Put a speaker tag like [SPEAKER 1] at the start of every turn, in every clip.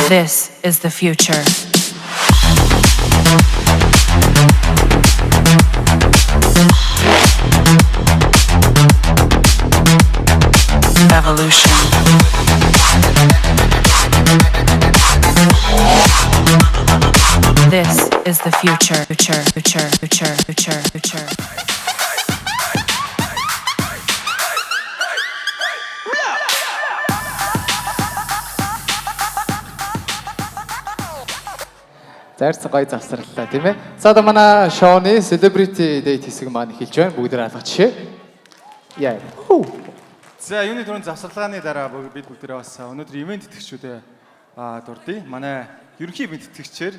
[SPEAKER 1] This is the future. Evolution. This is the future. Future, future, future, future, future.
[SPEAKER 2] Зарц гоё завсарлаа, тийм ээ. За, одоо манай шоуны celebrity date хэсэг маань эхэлж байна. Бүгд алгачихъя. Яа.
[SPEAKER 3] За, юуны түрүүнд завсарлагын дараа бид бүгдээрээ бас өнөөдөр event тэтгэгчүүдээ дурдъя. Манай ерөнхий event тэтгэгчээр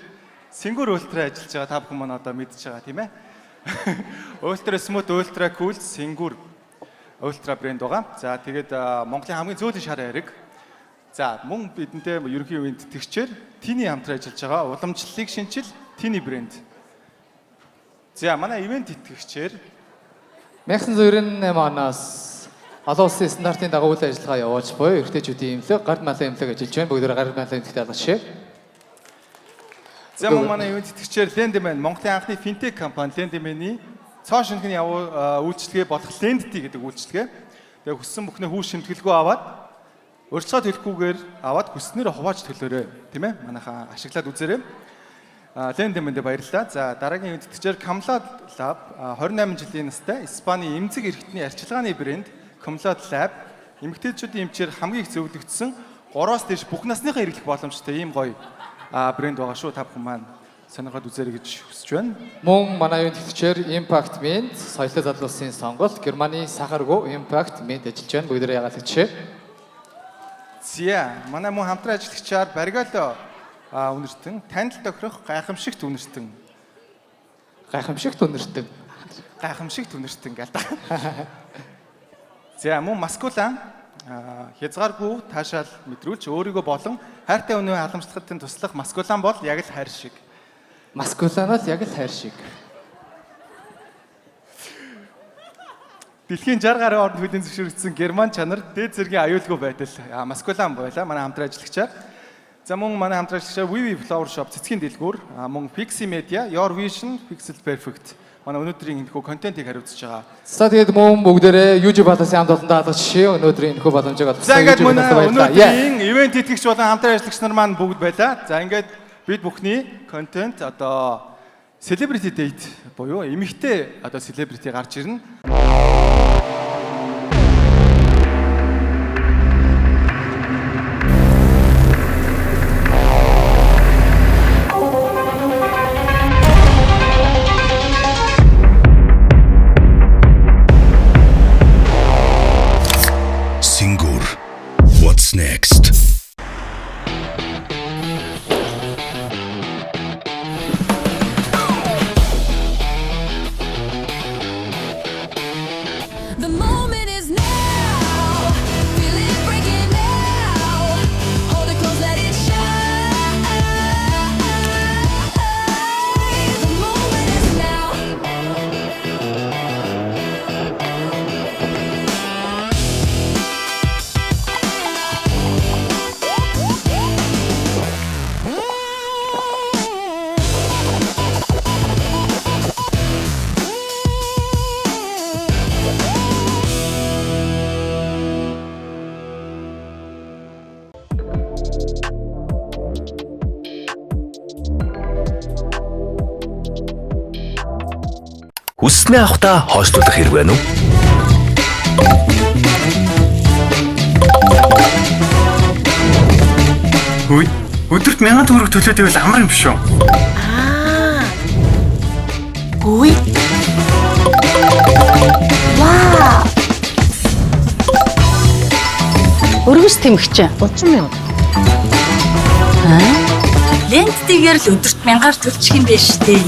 [SPEAKER 3] Сингүр Ультра ажиллаж байгаа, та бүхэн манай одоо мэдж байгаа, тийм ээ. Ultra Smooth, Ultra Cool Сингүр Ультра брэнд байгаа. За, тэгээд Монголын хамгийн зөөлөн шар ариг. За, мөн бидэнтэй ерөнхий event тэтгэгчээр Тини хамтран ажиллаж байгаа, уламжлалыг шинчил Тини брэнд. За, манай event тэтгэгчээр
[SPEAKER 2] 1998 оноос олон улсын стандартын дагуу үйл ажиллагаа явуулж буй эрэгтэйчүүдийн эмнэлэг Гард малын эмнэлэг ажиллаж байна. Бүгд Гард малын эмнэлэгт алгачихъя.
[SPEAKER 3] За, мөн манай event тэтгэгчээр Lendman, Монголын анхны финтек компани Lendman-ийн цоо шинэхэн явуу үйлчилгээ болох Lendty гэдэг үйлчилгээ. Тэгээ хүссэн бүхнээ хүү шимтгэлгүй аваад, урьдчилгаа төлөхгүйгээр аваад, хүссэнээр хувааж төлөөрэй, тийм ээ. Манайхаа ашиглаад үзээрэй. Lendman-д баярлалаа. За, дараагийн event тэтгэгчээр Camlad Lab, 28 жилийн настай Испани эмзэг эрхтний арчилгааны брэнд Camlad Lab эмэгтэйчүүдийн эмчээр хамгийн их зөвлөгдсөн, 3-оос дээш бүх насныхаа хэрэглэх боломжтой ийм гоё брэнд байгаа шүү. Та бүхэн маань сонирхоод үзээрэй гэж хүсэж байна.
[SPEAKER 2] Мөн манай event тэтгэгчээр Impact Mint, соёлтой залуусын сонголт, Германы сахаргүй Impact Mint ажиллаж байна. Бүгдээрээ ягаалгачихъя.
[SPEAKER 3] За, манай мөн хамтран ажиллагчаар Баргало үнэртэн, танил тохирох гайхамшигт үнэртэн.
[SPEAKER 2] Гайхамшигт үнэртэн.
[SPEAKER 3] Гайхамшигт үнэртэн гээл та. За, мөн Маскулан хязгааргүй таашаал мэдрүүлж, өөрийгөө болон хайртай хүнээ халамжлахад туслах Маскулан бол яг л хайр шиг.
[SPEAKER 2] Маскулан бол яг л хайр шиг.
[SPEAKER 3] Дэлхийн 60 гаруй орнд хүлээн зөвшөөрөгдсөн герман чанар, дээд зэргийн аюулгүй байдал Маскулан байлаа манай хамтран ажиллагчаар. За, мөн манай хамтран ажиллагчаар VV Flower Shop цэцгийн дэлгүүр, мөн Pixie Media, Your Vision, Pixel Perfect манай өнөөдрийн энэхүү контентыг хариуцж байгаа.
[SPEAKER 2] За, тэгээд мөн бүгдээрээ UG Palace-ийн хамт олондоо алгачихъя. Өнөөдрийн энэхүү боломжийг олгосон
[SPEAKER 3] За, ингээд
[SPEAKER 2] UG
[SPEAKER 3] мөн
[SPEAKER 2] Palace-д баярлалаа. Yeah.
[SPEAKER 3] өнөөдрийн event тэтгэгч болон хамтран ажиллагч нар маань бүгд байлаа. За, ингээд бид бүхний контент одоо celebrity date буюу эмэгтэй одоо celebrity гарч ирнэ.
[SPEAKER 4] Singur. What's next?
[SPEAKER 5] The moment is now. Feel it breaking now. Hold it close, let it shine. The moment is now.
[SPEAKER 4] Хүссэнээ авахдаа хойшлуулах хэрэг байна уу?
[SPEAKER 6] Хүй, өдөрт 1000 төгрөг төлөөд байвал амар юм шүү.
[SPEAKER 7] Үгүй. Вау.
[SPEAKER 8] Өргөс тэмхэж.
[SPEAKER 7] 30 мянга.
[SPEAKER 8] Lendty-гээр л өдөрт мянгаар төлчих юм байна шүү дээ.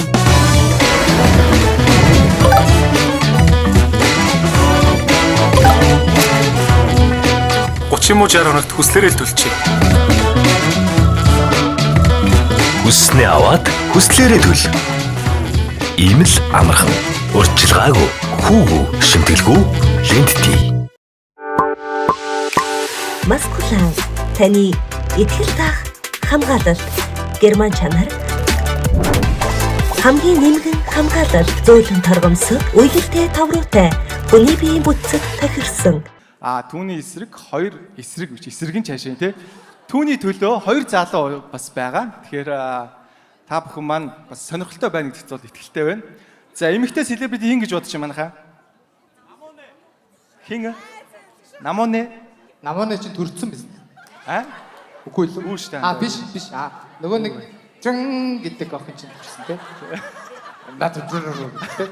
[SPEAKER 6] 30 юм уу 60 хоногт хүслээрээ л төлчихье.
[SPEAKER 4] Хүссэнээ аваад хүслээрээ төл. Ийм л амархан. Урьдчилгаагүй, хүүгүй, шимтгэлгүй Lendty.
[SPEAKER 7] Маскулан таны итгэл таах хамгаалалт. Герман чанар хамгийн нэмгэн хамгаалалт. Зөөлөн торгомсог, уялалтай тавруутай. Хүний биеийн бүтцэд тохирсон.
[SPEAKER 3] А түүний эсрэг хоёр эсрэг биш эсрэг нь цаашаа тий. Түүний төлөө хоёр залуу бас байгаа. Тэгэхээр та бүхэн маань бас сонирхолтой байна гэдэгт бол итгэлтэй байна. За, эмэгтэй селебрити хэн гэж бодож байна манайхаа? Хэн? Намууны?
[SPEAKER 2] Намууны чинь төрцөн биз?
[SPEAKER 3] А?
[SPEAKER 2] Үгүй л
[SPEAKER 3] Үү шүү дээ.
[SPEAKER 2] А, биш биш. А, нөгөө нэг чан гэдэг охин чинь төрсөн тий. Наад тий.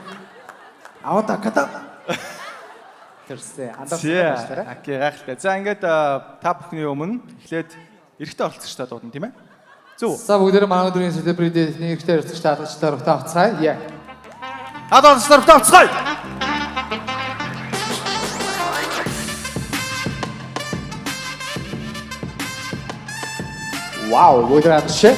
[SPEAKER 2] Авада ката. Төрсөн. Андаас
[SPEAKER 3] За, окей, гайхалтай. За, ингээд та бүхний өмнө эхлээд эрэгтэй оролцогчтой дуудана, тийм ээ? Зөв үү?
[SPEAKER 2] За, бүгдээрээ манай өдрийн селебрити эрэгтэй оролцогчтой алгачлаар утаа авцгаая. Яа.
[SPEAKER 3] Хад оролцогчдоор утаа авцгаая.
[SPEAKER 2] Вау, бүгдээрээ алгашээ.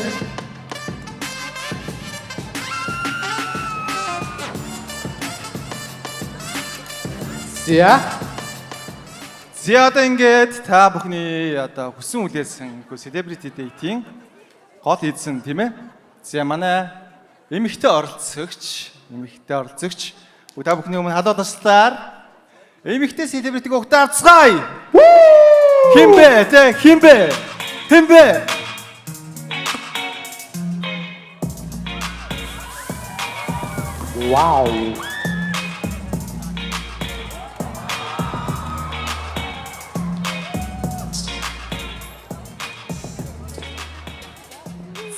[SPEAKER 2] За.
[SPEAKER 3] За, одоо ингээд та бүхний одоо хүсэн хүлээсэн celebrity date-ийн гол эзэн, тийм ээ? За, манай эмэгтэй оролцогч та бүхний өмнө халуулагчлаар эмэгтэй селебритиг угтаа авцгаая. Хэн бэ? Тэ, хэн бэ? Хэн бэ?
[SPEAKER 2] Вау.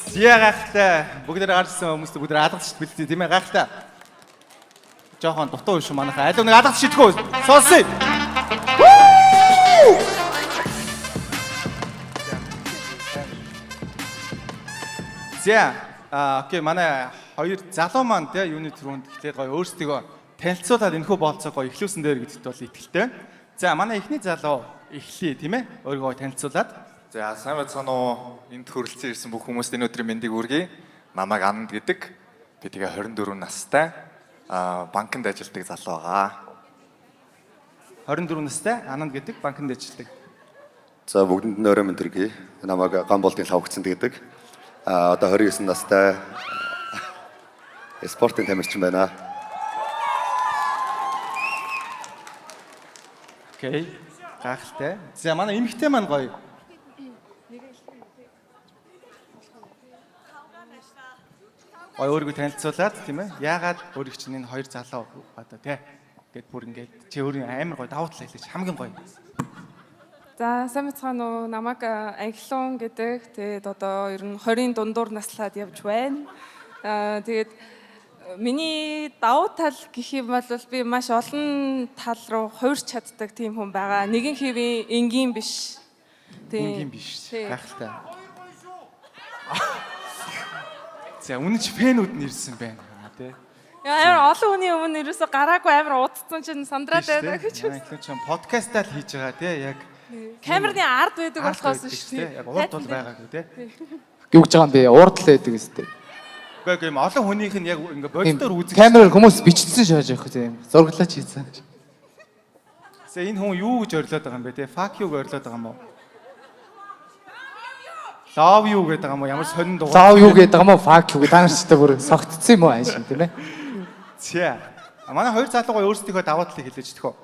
[SPEAKER 3] За, гайхалтай. Бүгд гарсан хүмүүст бүгд алгадч бэлдээ, тийм ээ, гайхалтай. Жохон дутуу юм шүү манайхаа. Алив нэг алгадч идэхүү. Сонсъё. За, окей, манай хоёр залуу маань те юуны түрүүнд эхлээд гоё өөрсдийгөө танилцуулаад энэхүү болцоог гоё эхлүүлсэн дээр гэдэгт бол итгэлтэй. За, манай эхний залуу эхлэе, тийм ээ. Өөрийгөө танилцуулаад.
[SPEAKER 9] За, сайн байцгаана уу? Энд хүрэлцэн ирсэн бүх хүмүүст энэ өдрийн мэндийг хүргэе. Намайг Ананд гэдэг. Би тэгээ 24 настай. Банкнд ажилладаг залуу байгаа.
[SPEAKER 3] 24 настай Ананд гэдэг, банкнд ажилладаг.
[SPEAKER 10] За, бүгдэнд нь оройн мэнд хүргэе. Намайг Гамболдын лавгцанд гэдэг. Одоо 29 настай спортын тамирчин байна.
[SPEAKER 3] Окей. Гайхалтай. За, манай эмэгтэй маань гоё. Гоё өөрийгөө танилцуулаад, тийм ээ. Яагаад өөрийг чинь энэ хоёр залуу одоо тий гэд бүр ингээд чи өөрийн амар гоё давуу тал хэлээч, хамгийн гоё.
[SPEAKER 11] За, сайн байцгаана уу? Намайг Анхилуун гэдэг. Тэгээд одоо ер нь 20-ын дундуур наслаад явж байна. Тэгээд миний давуу тал гэх юм бол би маш олон тал руу хувирч чаддаг тийм хүн байгаа. Нэгэн хэвийн энгийн биш. Тийм.
[SPEAKER 3] Энгийн биш.
[SPEAKER 11] Тийм.
[SPEAKER 3] Гайхалтай. За, үнэн ч fan үүд нь ирсэн байна. Тий.
[SPEAKER 11] Яа, амар олон хүний өмнө ерөөсө гараагүй амар удцсан чинь сандраад
[SPEAKER 3] Тийш, тий.
[SPEAKER 11] байдаг гэж.
[SPEAKER 3] Манай чинь подкастаа л хийж байгаа, тий, яг.
[SPEAKER 11] Камерны ард байдаг
[SPEAKER 3] ард
[SPEAKER 11] болохоос
[SPEAKER 3] байдаг
[SPEAKER 11] шүү
[SPEAKER 3] тий.
[SPEAKER 11] дээ.
[SPEAKER 3] Яг урд бол байгаагүй, тий.
[SPEAKER 2] Юу гэж байгаа юм бэ? Урд л байдаг үстэй.
[SPEAKER 3] Үгүй ээ, юм олон хүнийх нь яг ингээ боддоор үзэж.
[SPEAKER 2] Камераар хүмүүс бичсэн шааж явах тийм. Зураглаач хийсэн.
[SPEAKER 3] За, энэ хүн юу гэж орилоод байгаа юм бэ те? Fuck you гэж орилоод байгаа юм уу? Love you гэдэг байгаа юм уу? Ямар сонин дугаар.
[SPEAKER 2] Love you гэдэг юм уу? Fuck you гэдэг та нар ч та бүр согтцсон юм уу аашин, тийм ээ?
[SPEAKER 3] За. А, манай хоёр залуугаа өөрсдийнхөө давуу талыг хэлээж өгөх үү?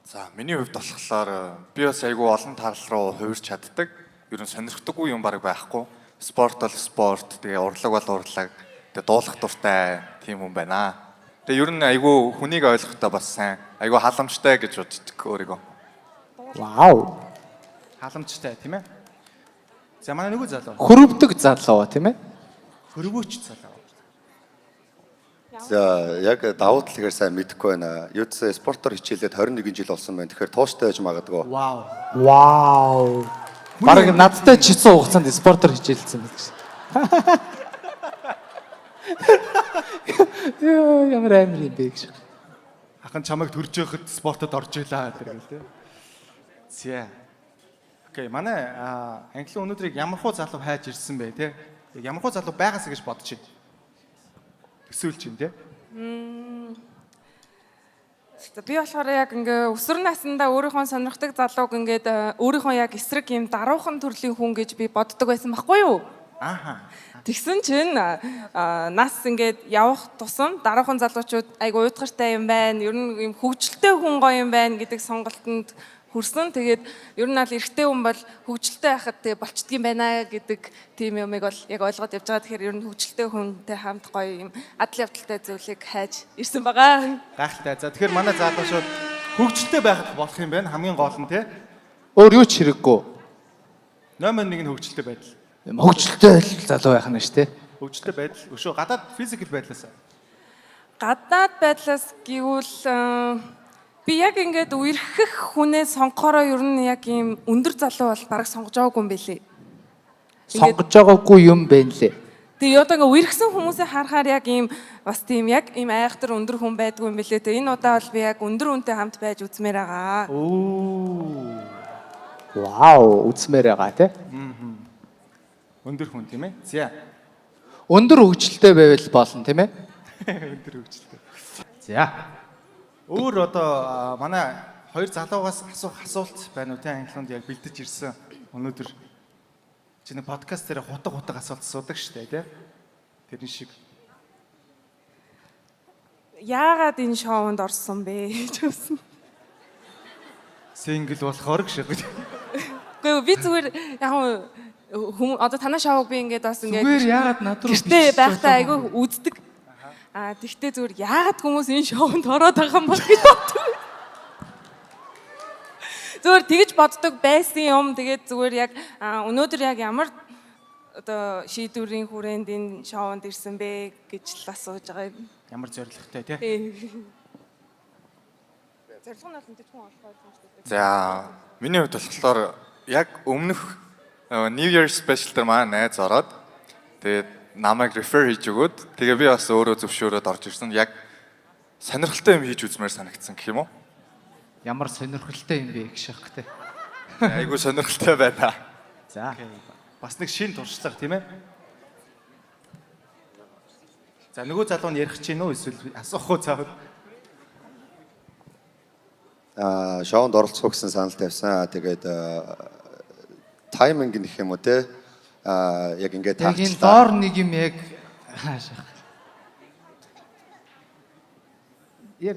[SPEAKER 9] За, миний хувьд болохоор би бас айгүй олон тал руу хувирч чаддаг. Ер нь сонирхдаггүй юм баг байхгүй. Спорт бол спорт, тэгээ урлаг бол урлаг, тэгээ дуулах дуртай тийм хүн байна. Тэгээ ер нь айгүй хүнийг ойлгохдоо бас сайн, айгүй халамжтай гэж боддог өөрийгөө.
[SPEAKER 2] Вау.
[SPEAKER 3] Халамжтай, тийм ээ. За, манай нөгөө залуу.
[SPEAKER 2] Хөрөвдөг залуу, тийм ээ?
[SPEAKER 3] Хөрвөөч залуу.
[SPEAKER 10] За, яг давуу тал гэхээр сайн мэдэхгүй байна. Юу ч спортоор хичээлээд 21 жил болсон байна. Тэгэхээр тууштай байж магадгүй.
[SPEAKER 3] Вау.
[SPEAKER 2] Вау. Бараг надтай чицэн хугацаанд спортоор хичээлсэн байх шин. Яа, ямар амар юм бэ гэж.
[SPEAKER 3] Хахан чамайг төрж байхад спортод орж илаа гэдэг л тийм. За. Окей, манай англи өнөөдрийг ямар хуу залуу хайж ирсэн бэ те? Яг ямар хуу залуу байгаасаа гэж бодож байна. Төсөөлж байна те.
[SPEAKER 11] За би болохоор яг ингээ өсвөр насндаа өөрийнхөө сонирхдаг залууг ингээд өөрийнхөө яг эсрэг юм даруухан төрлийн хүн гэж би боддог байсан байхгүй юу?
[SPEAKER 3] Ааха.
[SPEAKER 11] Тэгсэн чинь нас ингээд явах тусам даруухан залуучууд айгу уйтгартай юм байна. Ер нь юм хөгжилтэй хүн гоё юм байна гэдэг сонголтонд хүрсэн. Тэгээд ер нь аль эрэгтэй хүн бол хөгжилтэй байхад тэгээ болчдөг юм байна гэдэг тийм юмыг бол яг ойлгоод явж байгаа. Тэгэхээр ер нь хөгжилтэй хүнтэй хамт гоё юм адал явдалтай зүйлийг хайж ирсэн байгаа.
[SPEAKER 3] Гайхалтай. За тэгэхээр манай залуучууд хөгжилтэй байхад болох юм байна. Хамгийн гол нь те.
[SPEAKER 2] Өөр юу ч хэрэггүй.
[SPEAKER 3] Номер 1 нь хөгжилтэй байдал.
[SPEAKER 2] Хөгжилтэй л залуу байх нь шүү дээ.
[SPEAKER 3] Хөгжилтэй байдал. Өшөө гадаад физикал байдлаас.
[SPEAKER 11] Гадаад байдлаас гэвэл би яг ингээд үерхэх хүнээ сонгохороо ер нь яг ийм өндөр залуу бол бараг сонгож байгаагүй юм бэлээ.
[SPEAKER 2] Сонгож байгаагүй юм байна лээ.
[SPEAKER 11] Тэгээ одоо ингээ үерхсэн хүмүүсээ харахаар яг ийм бас тийм яг ийм айхтар өндөр хүн байдгүй юм бэлээ. Тэгээ энэ удаа бол би яг өндөр хүнтэй хамт байж үзмээр байгаа.
[SPEAKER 3] Оо.
[SPEAKER 2] Вау, үзмээр байгаа тий.
[SPEAKER 3] Өндөр хүн тийм ээ. За.
[SPEAKER 2] Өндөр хөгжилтэй байвал болно тийм ээ.
[SPEAKER 3] Өндөр хөгжилтэй.
[SPEAKER 2] За.
[SPEAKER 3] Өөр одоо манай хоёр залуугаас асуух асуулт байна уу те англиунд яг бэлдэж ирсэн өнөөдөр чи нэг подкаст дээр хутга хутга асуулт асуудаг штэ те. Тэрэн шиг.
[SPEAKER 11] Яагаад энэ шоунд орсон бэ гэж үзсэн.
[SPEAKER 3] Сингл болохоор гэж.
[SPEAKER 11] Үгүй би зүгээр яг хүмүүс одоо танаа шоуг би ингээд бас ингээд
[SPEAKER 2] Зүгээр яагаад над руу
[SPEAKER 11] гэртээ байхдаа айгүй үздэг. Аа тэгтээ зүгээр яагаад хүмүүс энэ шоунд ороод байгаа юм бол гэж боддог. Зүгээр тэгж боддог байсан юм. Тэгээд зүгээр яг өнөөдөр яг ямар одоо шийдвэрийн хүрээнд энэ шоунд ирсэн бэ гэж л асууж байгаа юм.
[SPEAKER 3] Ямар зоригтой те.
[SPEAKER 11] Зорилго нь бол мэдээж хүн олох ойлгомжтой.
[SPEAKER 9] За, миний хувьд болохоор яг өмнөх New Year special дээр манай найз ороод тэгээд намайг refer хийж өгөөд тэгээ би бас өөрөө зөвшөөрөөд орж ирсэн. Яг сонирхолтой юм хийж үзмээр санагдсан гэх юм уу?
[SPEAKER 2] Ямар сонирхолтой юм бэ гэж шахах те.
[SPEAKER 9] Айгуу сонирхолтой байна.
[SPEAKER 2] За.
[SPEAKER 3] Бас нэг шин туршлага тийм ээ. За нөгөө залуу нь ярих чинь үү эсвэл асуух уу заавал?
[SPEAKER 10] Шоунд оролцох гэсэн санал тавьсан. Тэгээд тайминг гэх юм уу те. Яг ингээд
[SPEAKER 2] Яг энэ доор нэг юм яг хаашаа. Яр.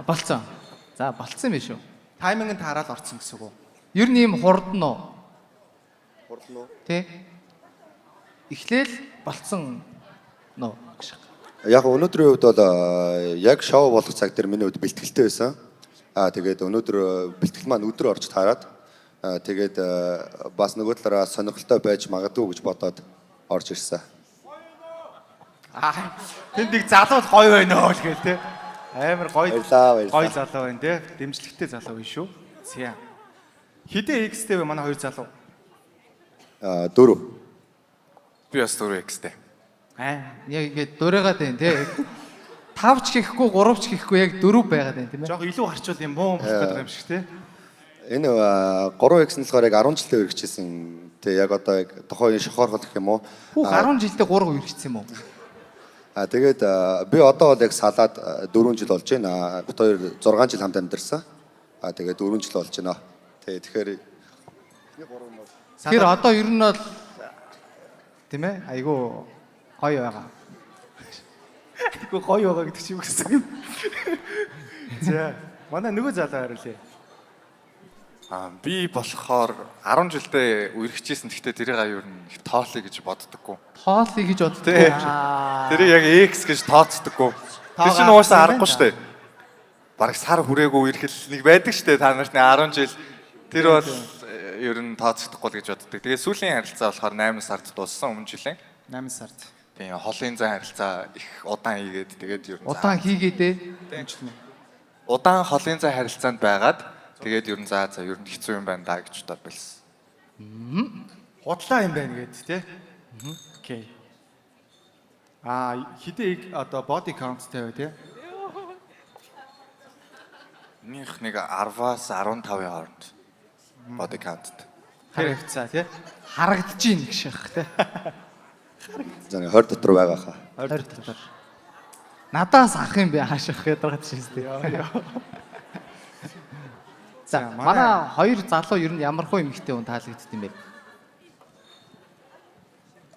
[SPEAKER 2] Болцсон. За болцсон юм шүү.
[SPEAKER 3] Тайминг нь таараад орсон гэсэн үг үү?
[SPEAKER 2] Ер нь ийм хурдан уу?
[SPEAKER 10] Хурдан уу?
[SPEAKER 2] Тэ. Эхлээл болцсон нөө гэж.
[SPEAKER 10] Яг өнөөдрийн хувьд бол яг шоу болох цаг дээр миний хувьд бэлтгэлтэй байсан. Тэгээд өнөөдөр бэлтгэл маань өдөр орж таарад тэгээд бас нөгөө талаараа сонирхолтой байж магадгүй гэж бодоод орж ирсэн.
[SPEAKER 3] Тэнд нэг залуу л гоё байна оо л гээл те. Амар гоё.
[SPEAKER 10] Баярлалаа, баярлалаа.
[SPEAKER 3] Гоё залуу байна те. Дэмжлэгтэй залуу байна шүү. За. Хэдэн X-тэй вэ манай хоёр залуу?
[SPEAKER 10] 4.
[SPEAKER 9] Би бас 4 X-тэй.
[SPEAKER 2] Яг ингээд дурайгаад байна те. 5 ч гэхгүй 3 ч гэхгүй яг 4 байгаад байна тийм ээ.
[SPEAKER 3] Жог илүү харчвал юм буу болох гэдэг юм шиг те.
[SPEAKER 10] Энэ 3X нь болохоор яг 10 жилдээ үргэлжлэсэн. Тэ яг одоо яг тухайн үеийн шохоорхол гэх юм уу?
[SPEAKER 2] Хүүх 10 жилдээ 3 үргэлжлэсэн юм уу?
[SPEAKER 10] Тэгээд би одоо бол яг салаад 4 жил болж байна. Бит хоёр 6 жил хамт амьдарсан. Тэгээд 4 жил болж байна. Тэ тэгэхээр
[SPEAKER 2] Тэгэхээр одоо ер нь бол тийм ээ айгу гоё байгаа.
[SPEAKER 3] Айгу гоё байгаа гэдэг чи юу гэсэн юм? За манай нөгөө залуу хариулъя.
[SPEAKER 9] Би болохоор 10 жилдээ үерхчихсэн. Гэхдээ тэрийг ер нь их тоолъё гэж боддоггүй.
[SPEAKER 2] Тоолъё гэж боддоггүй.
[SPEAKER 9] Тэрийг яг X гэж тооцдоггүй. Тэр чинь угаасаа аргагүй шүү дээ. Бараг сар хүрээгүй үерхэл нэг байдаг шүү дээ. Та нарт 10 жил тэр бол ер нь тооцохдохгүй л гэж боддог. Тэгээ сүүлийн харилцаа болохоор 8 сард дууссан өмнө жилийн.
[SPEAKER 3] 8 сард.
[SPEAKER 9] Тийм, холын зан харилцаа их удаан хийгээд тэгээд ер нь
[SPEAKER 2] удаан хийгээд ээ.
[SPEAKER 9] Удаан холын зан харилцаанд байгаад тэгээд ер нь за ер нь хэцүү юм байна да гэж бодоод байлсан.
[SPEAKER 3] Худлаа юм байна гээд тий. Окей. Хэдий одоо body count-тай вэ тий?
[SPEAKER 9] Минийх нэг 10-аас 15-ын хооронд body count.
[SPEAKER 3] Тэр хавцаа тий.
[SPEAKER 2] Харагдаж ийн гэж шах тий.
[SPEAKER 10] За 20 дотор байгаа хаа.
[SPEAKER 3] 20 дотор.
[SPEAKER 2] Надаас ах юм бэ хаашах ядаргаад шээ дээ. За манай хоёр залуу ер нь ямар хуу эмэгтэй хүн таалагдд юм бэ?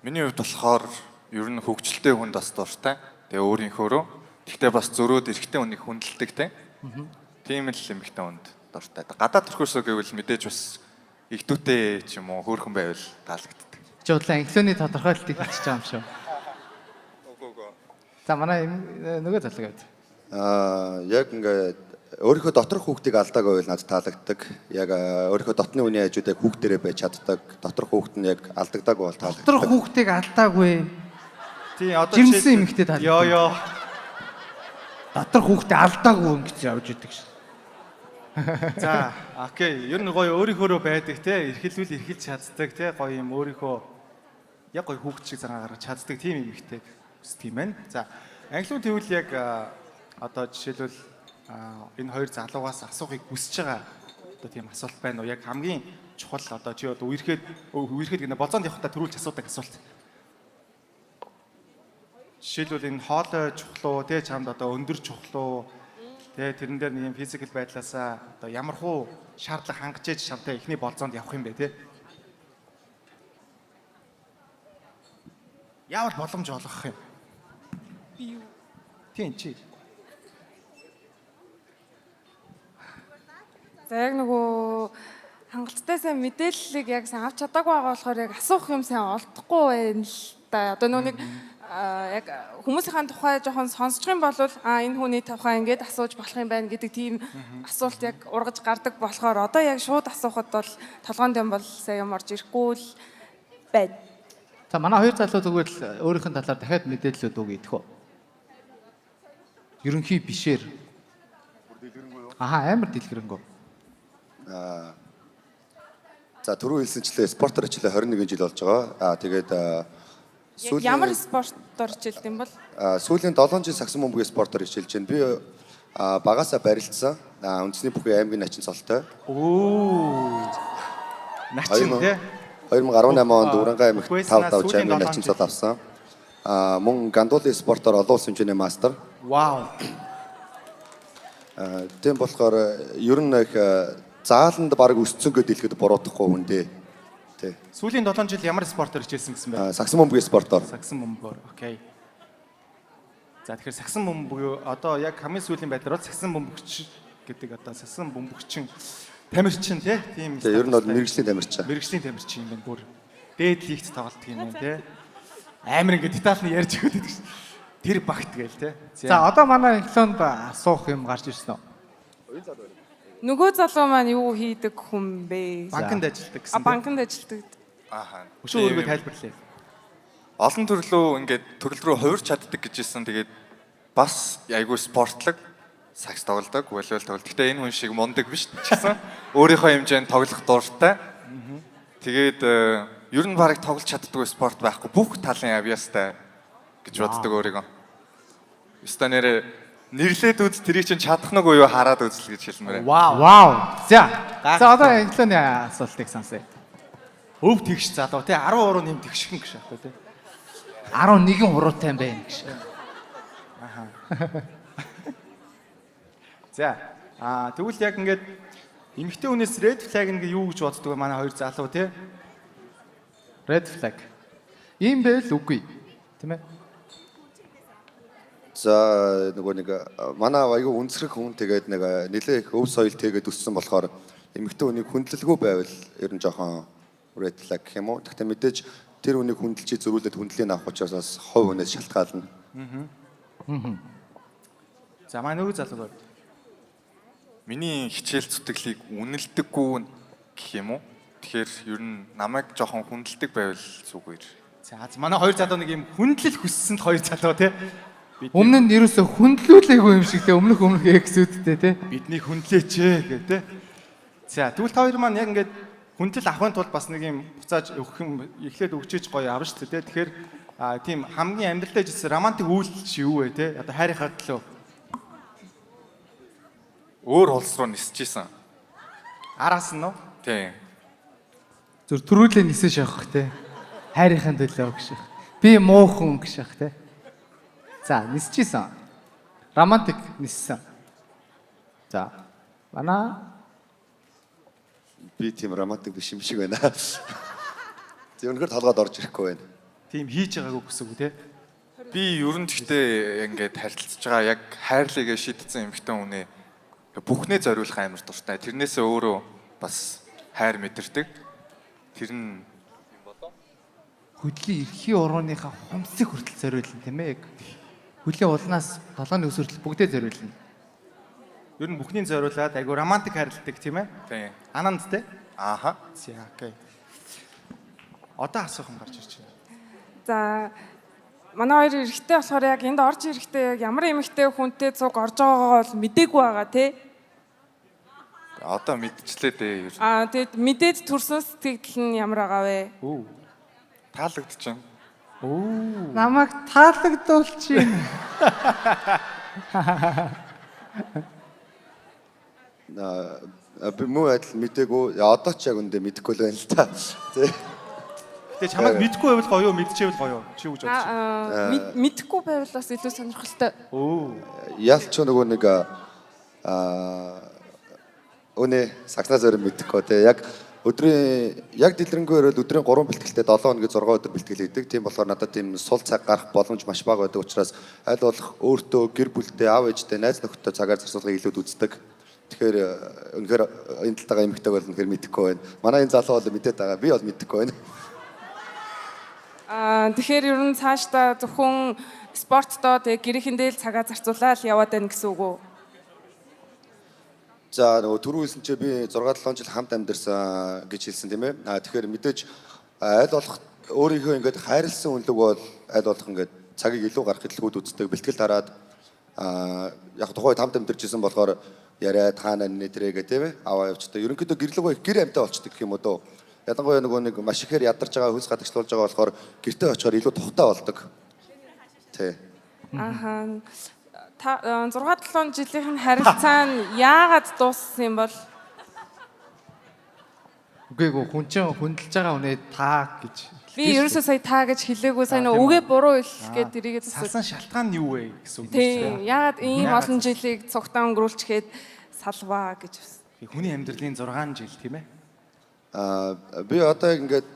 [SPEAKER 9] Миний хувьд болохоор ер нь хөгжилтэй хүнд бас дуртай. Тэгээ өөрийнхөөрөө. Гэхдээ бас зөрөөд эрэгтэй хүнийг хүндэлдэг те. Тийм л эмэгтэй хүнд дуртай. Гадаад төрхөөсөө гэвэл мэдээж бас игдүүтэй ч юм уу хөөрхөн байвал таалагддаг.
[SPEAKER 2] Чи бодлоо англионы тодорхойлолтыг хэлчихэж байгаа юм шүү. За манай нөгөө залуу гэвд.
[SPEAKER 10] Яг ингээд өөрийнхөө доторх хүүхдийг алдаагүй байвал надад таалагддаг. Яг өөрийнхөө дотны үний хажууд яг хүүхдэрээ байж чаддаг. Доторх хүүхд нь яг алдагдаагүй бол таалагддаг.
[SPEAKER 2] Доторх хүүхдийг алдаагүй.
[SPEAKER 3] Тийм одоо
[SPEAKER 2] Жирэмсэн эмэгтэй таалагддаг.
[SPEAKER 3] Йоо ёо.
[SPEAKER 12] Доторх хүүхдээ алдаагүй ингэж явж идэг шин.
[SPEAKER 3] За, окей. Ер нь гоё өөрийнхөөрөө байдаг те. Эрхэлвэл эрхэлж чаддаг те. Гоё юм өөрийнхөө яг гоё хүүхд шиг зангаа гаргаж чаддаг тийм эмэгтэй хүсдэг юм байна. За, англиуд тэгвэл яг одоо жишээлбэл энэ хоёр залуугаас асуухыг хүсэж байгаа одоо тийм асуулт байна уу? Яг хамгийн чухал одоо чи одоо үерхэд гэнэ болзоонд явахдаа төрүүлж асуудаг асуулт. Жишээлбэл энэ хоолой чухал уу, те чамд одоо өндөр чухал уу, те тэрэн дээр нэг юм физикал байдлаасаа одоо ямар хуу шаардлага хангаж ээж чамтай эхний болзоонд явах юм бэ те? Яавал боломж олгох юм?
[SPEAKER 11] Би юу?
[SPEAKER 3] Тийм чи.
[SPEAKER 11] За яг нөгөө хангалттай сайн мэдээллийг яг сайн авч чадаагүй байгаа болохоор яг асуух юм сайн олдохгүй байна л да. Одоо нөгөө нэг яг хүмүүсийн тухай жоохон сонсчих юм бол энэ хүний тухай ингээд асууж болох юм байна гэдэг тийм асуулт яг ургаж гардаг болохоор одоо яг шууд асуухад бол толгойн дэм бол сайн юм орж ирэхгүй л байна.
[SPEAKER 2] За манай хоёр залуу зүгээр л өөрийнх нь талаар дахиад мэдээлэлүүд өгье идэх үү? Ерөнхий бишээр. Аха амар дэлгэрэнгүй.
[SPEAKER 10] За түрүү хэлсэнчлээ спортоор хичээлээ 21 жил болж байгаа. Тэгээд
[SPEAKER 11] Яг ямар спортоор хичээлд юм бол?
[SPEAKER 10] Сүүлийн 7 жил сагсан бөмбөгийн спортоор хичээлж байна. Би багасаа барилдсан. Үндэсний бүхий аймгийн начин цолтой.
[SPEAKER 3] Оо. Начин тий.
[SPEAKER 10] 2018 онд Уранга аймагт
[SPEAKER 3] Үхвэснаа
[SPEAKER 10] 5 давж
[SPEAKER 3] сүүлийн
[SPEAKER 10] аймгийн
[SPEAKER 3] 7
[SPEAKER 10] начин
[SPEAKER 3] жил.
[SPEAKER 10] цол авсан. Мөн гандуулийн спортоор олон улсын хэмжээний мастер.
[SPEAKER 3] Вау.
[SPEAKER 10] Тийм болохоор ер нь их зааланд баг өссөн гэд хэлэхэд буруудахгүй хүн дээ. Тий.
[SPEAKER 3] Сүүлийн 7 жил ямар спортоор хичээлсэн гэсэн бэ?
[SPEAKER 10] Сагсан бөмбөгийн спортоор.
[SPEAKER 3] Сагсан бөмбөгөөр. Окей. За тэгэхээр сагсан бөмбөг одоо яг хамгийн сүүлийн байдлаар бол сагсан бөмбөгч гэдэг одоо сагсан бөмбөгчин тамирчин тий тийм
[SPEAKER 10] Тий, ер нь бол мэргэжлийн тамирчин.
[SPEAKER 3] Мэргэжлийн тамирчин юм байна бүр. Дээд лигт тоглолтог юм байна тий. Амар ингэ деталь нь ярьж өгöd байдаг шин. Тэр багт гээл тий.
[SPEAKER 2] За одоо манай англионд асуух юм гарч ирсэн үү?
[SPEAKER 11] Нөгөө залуу маань юу хийдэг хүн бэ?
[SPEAKER 3] Банкнд ажилладаг гэсэн.
[SPEAKER 11] Банкнд ажилладаг.
[SPEAKER 9] Ааха.
[SPEAKER 3] Өшөө өөрийгөө тайлбарлая.
[SPEAKER 9] Олон төрлөө ингээд төрөл рүү хувирч чаддаг гэж хэлсэн. Тэгээд бас айгүй спортлог сакс тоглодог, волейбол тоглодог. Гэтэ энэ хүн шиг мундаг биш ч гэсэн өөрийнхөө хэмжээнд тоглох дуртай. Тэгээд ер нь бараг тоглож чаддгүй спорт байхгүй. Бүх талын авьяастай гэж боддог өөрийгөө. Өстой нэрээ нэрлээд үз тэрийг чинь чадах нүгөө юу хараад үзэл гэж хэлмээр.
[SPEAKER 3] Вау.
[SPEAKER 2] Вау. За. За одоо англионы асуултыг сонсъё.
[SPEAKER 3] Өв тэгш залуу тий 10 уруу нэм тэгшхэн гэж аахгүй тий.
[SPEAKER 2] 11 уруутай юм байна гэж.
[SPEAKER 3] Аха. За тэгвэл яг ингээд эмэгтэй хүнээс red flag ингээ юу гэж боддог вэ манай хоёр залуу тий?
[SPEAKER 2] Red flag. Ийм байвал үгүй. Тийм ээ?
[SPEAKER 10] За нөгөө нэг манай айгүй үнсрэх хүн тэгээд нэг нэлээ их өв соёл тэгээд өссөн болохоор эмэгтэй хүнийг хүндлэлгүй байвал ер нь жоохон red flag гэх юм уу. Гэхдээ мэдээж тэр хүнийг хүндэлж зөрүүлээд хүндлийг авах учраас бас хувь хүнээс шалтгаална.
[SPEAKER 3] За манай нөгөө залуу байна.
[SPEAKER 9] Миний хичээл зүтгэлийг үнэлдэггүй гэх юм уу? Тэгэхээр ер нь намайг жоохон хүндэлдэг байвал зүгээр.
[SPEAKER 3] За манай хоёр залуу нэг юм хүндлэл хүссэн л хоёр залуу тий.
[SPEAKER 2] Өмнө нь ерөөсө хүндлүүлээгүй юм шиг те өмнөх эксүүдтэй те.
[SPEAKER 3] Бидний хүндлээч ээ гэх те. За тэгвэл та хоёр маань яг ингээд хүндлэл авахын тулд бас нэг юм буцааж өгөх юм эхлээд өгчээч гоё авна шүү дээ те. Тэгэхээр тийм хамгийн амьдралдаа жисэн романтик үйлдэл чи юу вэ те? Одоо хайрынхаа төлөө.
[SPEAKER 9] Өөр улс руу нисчихсэн.
[SPEAKER 3] Араас нь уу?
[SPEAKER 9] Тийм.
[SPEAKER 2] Зүр төрүүлээ нисэн шавах те. Хайрынхаа төлөө гэж. Би муу хүн гэж те. За нисчихсэн. Романтик ниссэн. За. Манай
[SPEAKER 10] Би тийм романтик биш юм шиг байна. Тийм үнэхээр толгойд орж ирэхгүй байна.
[SPEAKER 3] Тийм хийж байгаагүй гэсэн үг те.
[SPEAKER 9] Би ер нь гэхдээ ингээд харилцаж байгаа яг хайрлыгээ шийдсэн эмэгтэй хүнээ бүхнээ зориулах амар дуртай. Тэрнээсээ өөрөө бас хайр мэдэрдэг. Тэр нь
[SPEAKER 2] хөдлийн эрхийн урууныхаа хумсыг хүртэл зориулна тийм ээ. Яг хөлийн улнаас толгойн өс хүртэл бүгдээ зориулна.
[SPEAKER 3] Ер нь бүхнийг зориулаад айгу романтик харилдаг тийм ээ.
[SPEAKER 9] Тийм.
[SPEAKER 3] Ананд те.
[SPEAKER 9] Ааха.
[SPEAKER 3] За окей. Одоо асуух юм гарч ирж байна.
[SPEAKER 11] За манай хоёр эрэгтэй болохоор яг энд орж ирэхдээ яг ямар эмэгтэй хүнтэй цуг орж байгаагаа бол мдээгүй байгаа тий.
[SPEAKER 9] Одоо мэдчлээ дээ ер нь.
[SPEAKER 11] Аа тэгэд мэдээд төрсөн сэтгэл нь ямар байгаа вэ?
[SPEAKER 3] Өө.
[SPEAKER 9] Таалагдчихэв.
[SPEAKER 3] Өө.
[SPEAKER 2] Намайг таалагдуулчих.
[SPEAKER 10] Аа би муу адил мдээгүй. Одоо ч яг үндэ мэдэхгүй л байна л та. Тэ.
[SPEAKER 3] Гэтэ чамайг мэдгүй байвал гоё юу, мэдчихэвэл гоё юу? Чи юу гэж бодож байна?
[SPEAKER 11] Аа мэдэхгүй байвал бас илүү сонирхолтой.
[SPEAKER 3] Өө.
[SPEAKER 10] Ялч нөгөө нэг аа өнөө сагснаа зорин мэдэхгүй те яг өдрийн яг дэлгэрэнгүй өрөөл өдрийн 3 бэлтгэлтэй 7 хоногийн 6 өдөр бэлтгэл хийдэг. Тийм болохоор надад тийм сул цаг гарах боломж маш бага байдаг учраас аль болох өөртөө гэр бүлтэй, аав ээжтэй, найз нөхдөдтэй цагаар зарцуулахыг илүүд үздэг. Тэгэхээр үнэхээр энэ талтайгаа эмэгтэйг бол үнэхээр мэдэхгүй байна. Манай энэ залуу бол мэдээд байгаа. Би бол мэдэхгүй байна.
[SPEAKER 11] Аа тэгэхээр ер нь цаашдаа зөвхөн спортдоо тэг гэрээхэндээ л цагаа зарцуулаад яваад байна гэсэн үг үү?
[SPEAKER 10] За нөгөө түрүү хэлсэн чи би 6 7 жил хамт амьдарсан гэж хэлсэн тийм ээ. А тэгэхээр мэдээж аль болох өөрийнхөө ингээд хайрлсан үнэлэг бол аль болох ингээд цагийг илүү гаргах хэлгүүд үздэг, бэлтгэл тараад а яг тухайн үед хамт амьдарч исэн болохоор яриад хаана нэ тэрэ гэх тийм ээ аваа явчихдаг. Ерөнхийдөө гэрлэгөө гэр амьтаа болчдөг гэх юм уу дөө. Ялангуяа нөгөө нэг маш ихээр ядарч байгаа, хөлс гадагшлуулж байгаа болохоор гэртээ очихоор илүү тухтай болдог. Тий.
[SPEAKER 11] Ааха. Та 6 7 жилийнх нь харилцаа нь яагаад дууссан юм бол?
[SPEAKER 2] Үгүй ээ хүн чинь хүндэлж байгаа хүнээ та гэж.
[SPEAKER 11] Би ерөөсөө сая та гэж хэлээгүй сайн нөгөө үгээ буруу хэлэх гээд тэрийгээ
[SPEAKER 3] Салсан шалтгаан нь юу вэ гэсэн үг
[SPEAKER 11] Тийм. Яагаад ийм олон жилийг цугтаа өнгөрүүлчихээд салваа гэж бас.
[SPEAKER 3] Хүний амьдралын 6 жил тийм ээ.
[SPEAKER 10] Аа би одоо яг ингээд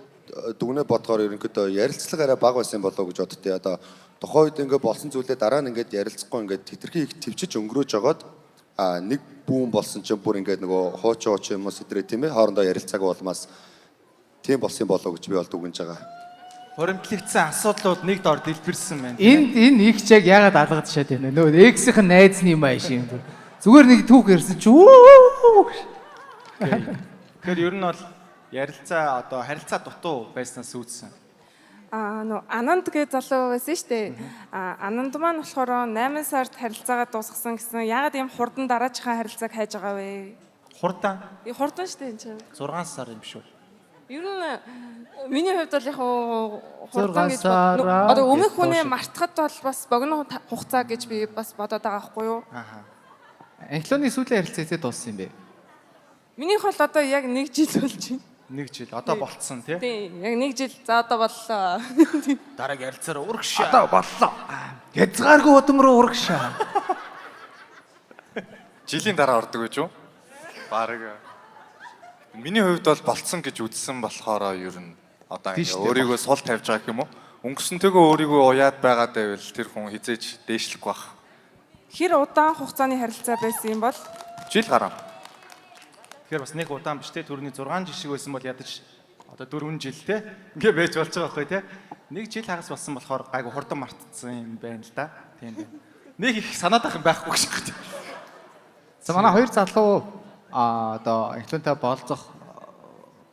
[SPEAKER 10] дүгнээ бодгоор ерөнхийдөө ярилцлага арай бага байсан болоо гэж боддتي. Одоо тухайн үед ингээд болсон зүйлээ дараа нь ингээд ярилцахгүй ингээд хэтэрхий их төвчж өнгөрөөж жогоод аа нэг бүүн болсон чинь бүр ингээд нөгөө хуучин хуучин юм уу сэтрээ тийм ээ хоорондоо ярилцаагүй болмаас тийм болсон болоо гэж би бол дүгнэж байгаа.
[SPEAKER 3] Хуримтлагдсан асуудлууд нэг дор дэлбэрсэн байна.
[SPEAKER 2] Энд энэ их чаг яагаад алгадшаад байна вэ? Нөгөө эксийнх нь найзны юм ааш юм. Зүгээр нэг түүх ярьсан чи үү.
[SPEAKER 3] Тэгэхээр ер нь бол ярилцаа одоо харилцаа дутуу байснаас үүдсэн.
[SPEAKER 11] Аа нөө Ананд гэж залуу байсан шүү дээ. Аа Ананд маань болохоор 8 сард харилцаагаа дуусгасан гэсэн. Яагаад ийм хурдан дараачихаа харилцааг хайж байгаа вэ?
[SPEAKER 3] Хурдан
[SPEAKER 11] Э хурдан шүү дээ энэ чинь.
[SPEAKER 3] 6 сар юм шүү.
[SPEAKER 11] Ер нь миний хувьд бол яг хуу хурдан
[SPEAKER 2] 6
[SPEAKER 11] гэж бод.
[SPEAKER 2] сараа
[SPEAKER 11] Одоо өмнөх
[SPEAKER 2] гэж
[SPEAKER 11] хүнээ
[SPEAKER 2] дуушиг.
[SPEAKER 11] мартахад бол бас богино хугацаа гэж би бас бодоод байгаа байхгүй юу?
[SPEAKER 3] Ааха.
[SPEAKER 2] Англионы сүүлийн харилцаа хэзээ дууссан юм бэ?
[SPEAKER 11] Минийх бол одоо яг 1 жил болж байна.
[SPEAKER 3] Нэг жил одоо болцсон тий.
[SPEAKER 11] Тийм, яг 1 жил. За одоо боллоо.
[SPEAKER 3] Дараагийн харилцаараа урагшаа.
[SPEAKER 2] Одоо боллоо. Хязгааргүй удам руу урагшаа.
[SPEAKER 9] Жилийн дараа ордог гэж юу? Бараг. Миний хувьд бол болцсон гэж үзсэн болохоор ер нь одоо
[SPEAKER 2] Тийм
[SPEAKER 9] ингээ
[SPEAKER 2] шүү дээ.
[SPEAKER 9] өөрийгөө сул тавьж байгаа гэх юм уу? Өнгөрсөнтэйгөө өөрийгөө уяад байгаад байвал тэр хүн хизээж дээшлэхгүй бах.
[SPEAKER 11] Хэр удаан хугацааны харилцаа байсан юм бол
[SPEAKER 9] Жил гараа.
[SPEAKER 3] Тэгэхээр бас нэг удаан биш те түрүүний 6 жил шиг байсан бол ядаж одоо 4 жил те ингээ байж болж байгаа байхгүй те. Нэг жил хагас болсон болохоор гайгүй хурдан мартцсан юм байна л да. Тийм байна. Нэг их санаад ах юм байхгүй гэж байна.
[SPEAKER 2] За манай хоёр залуу а одоо англионтай болзох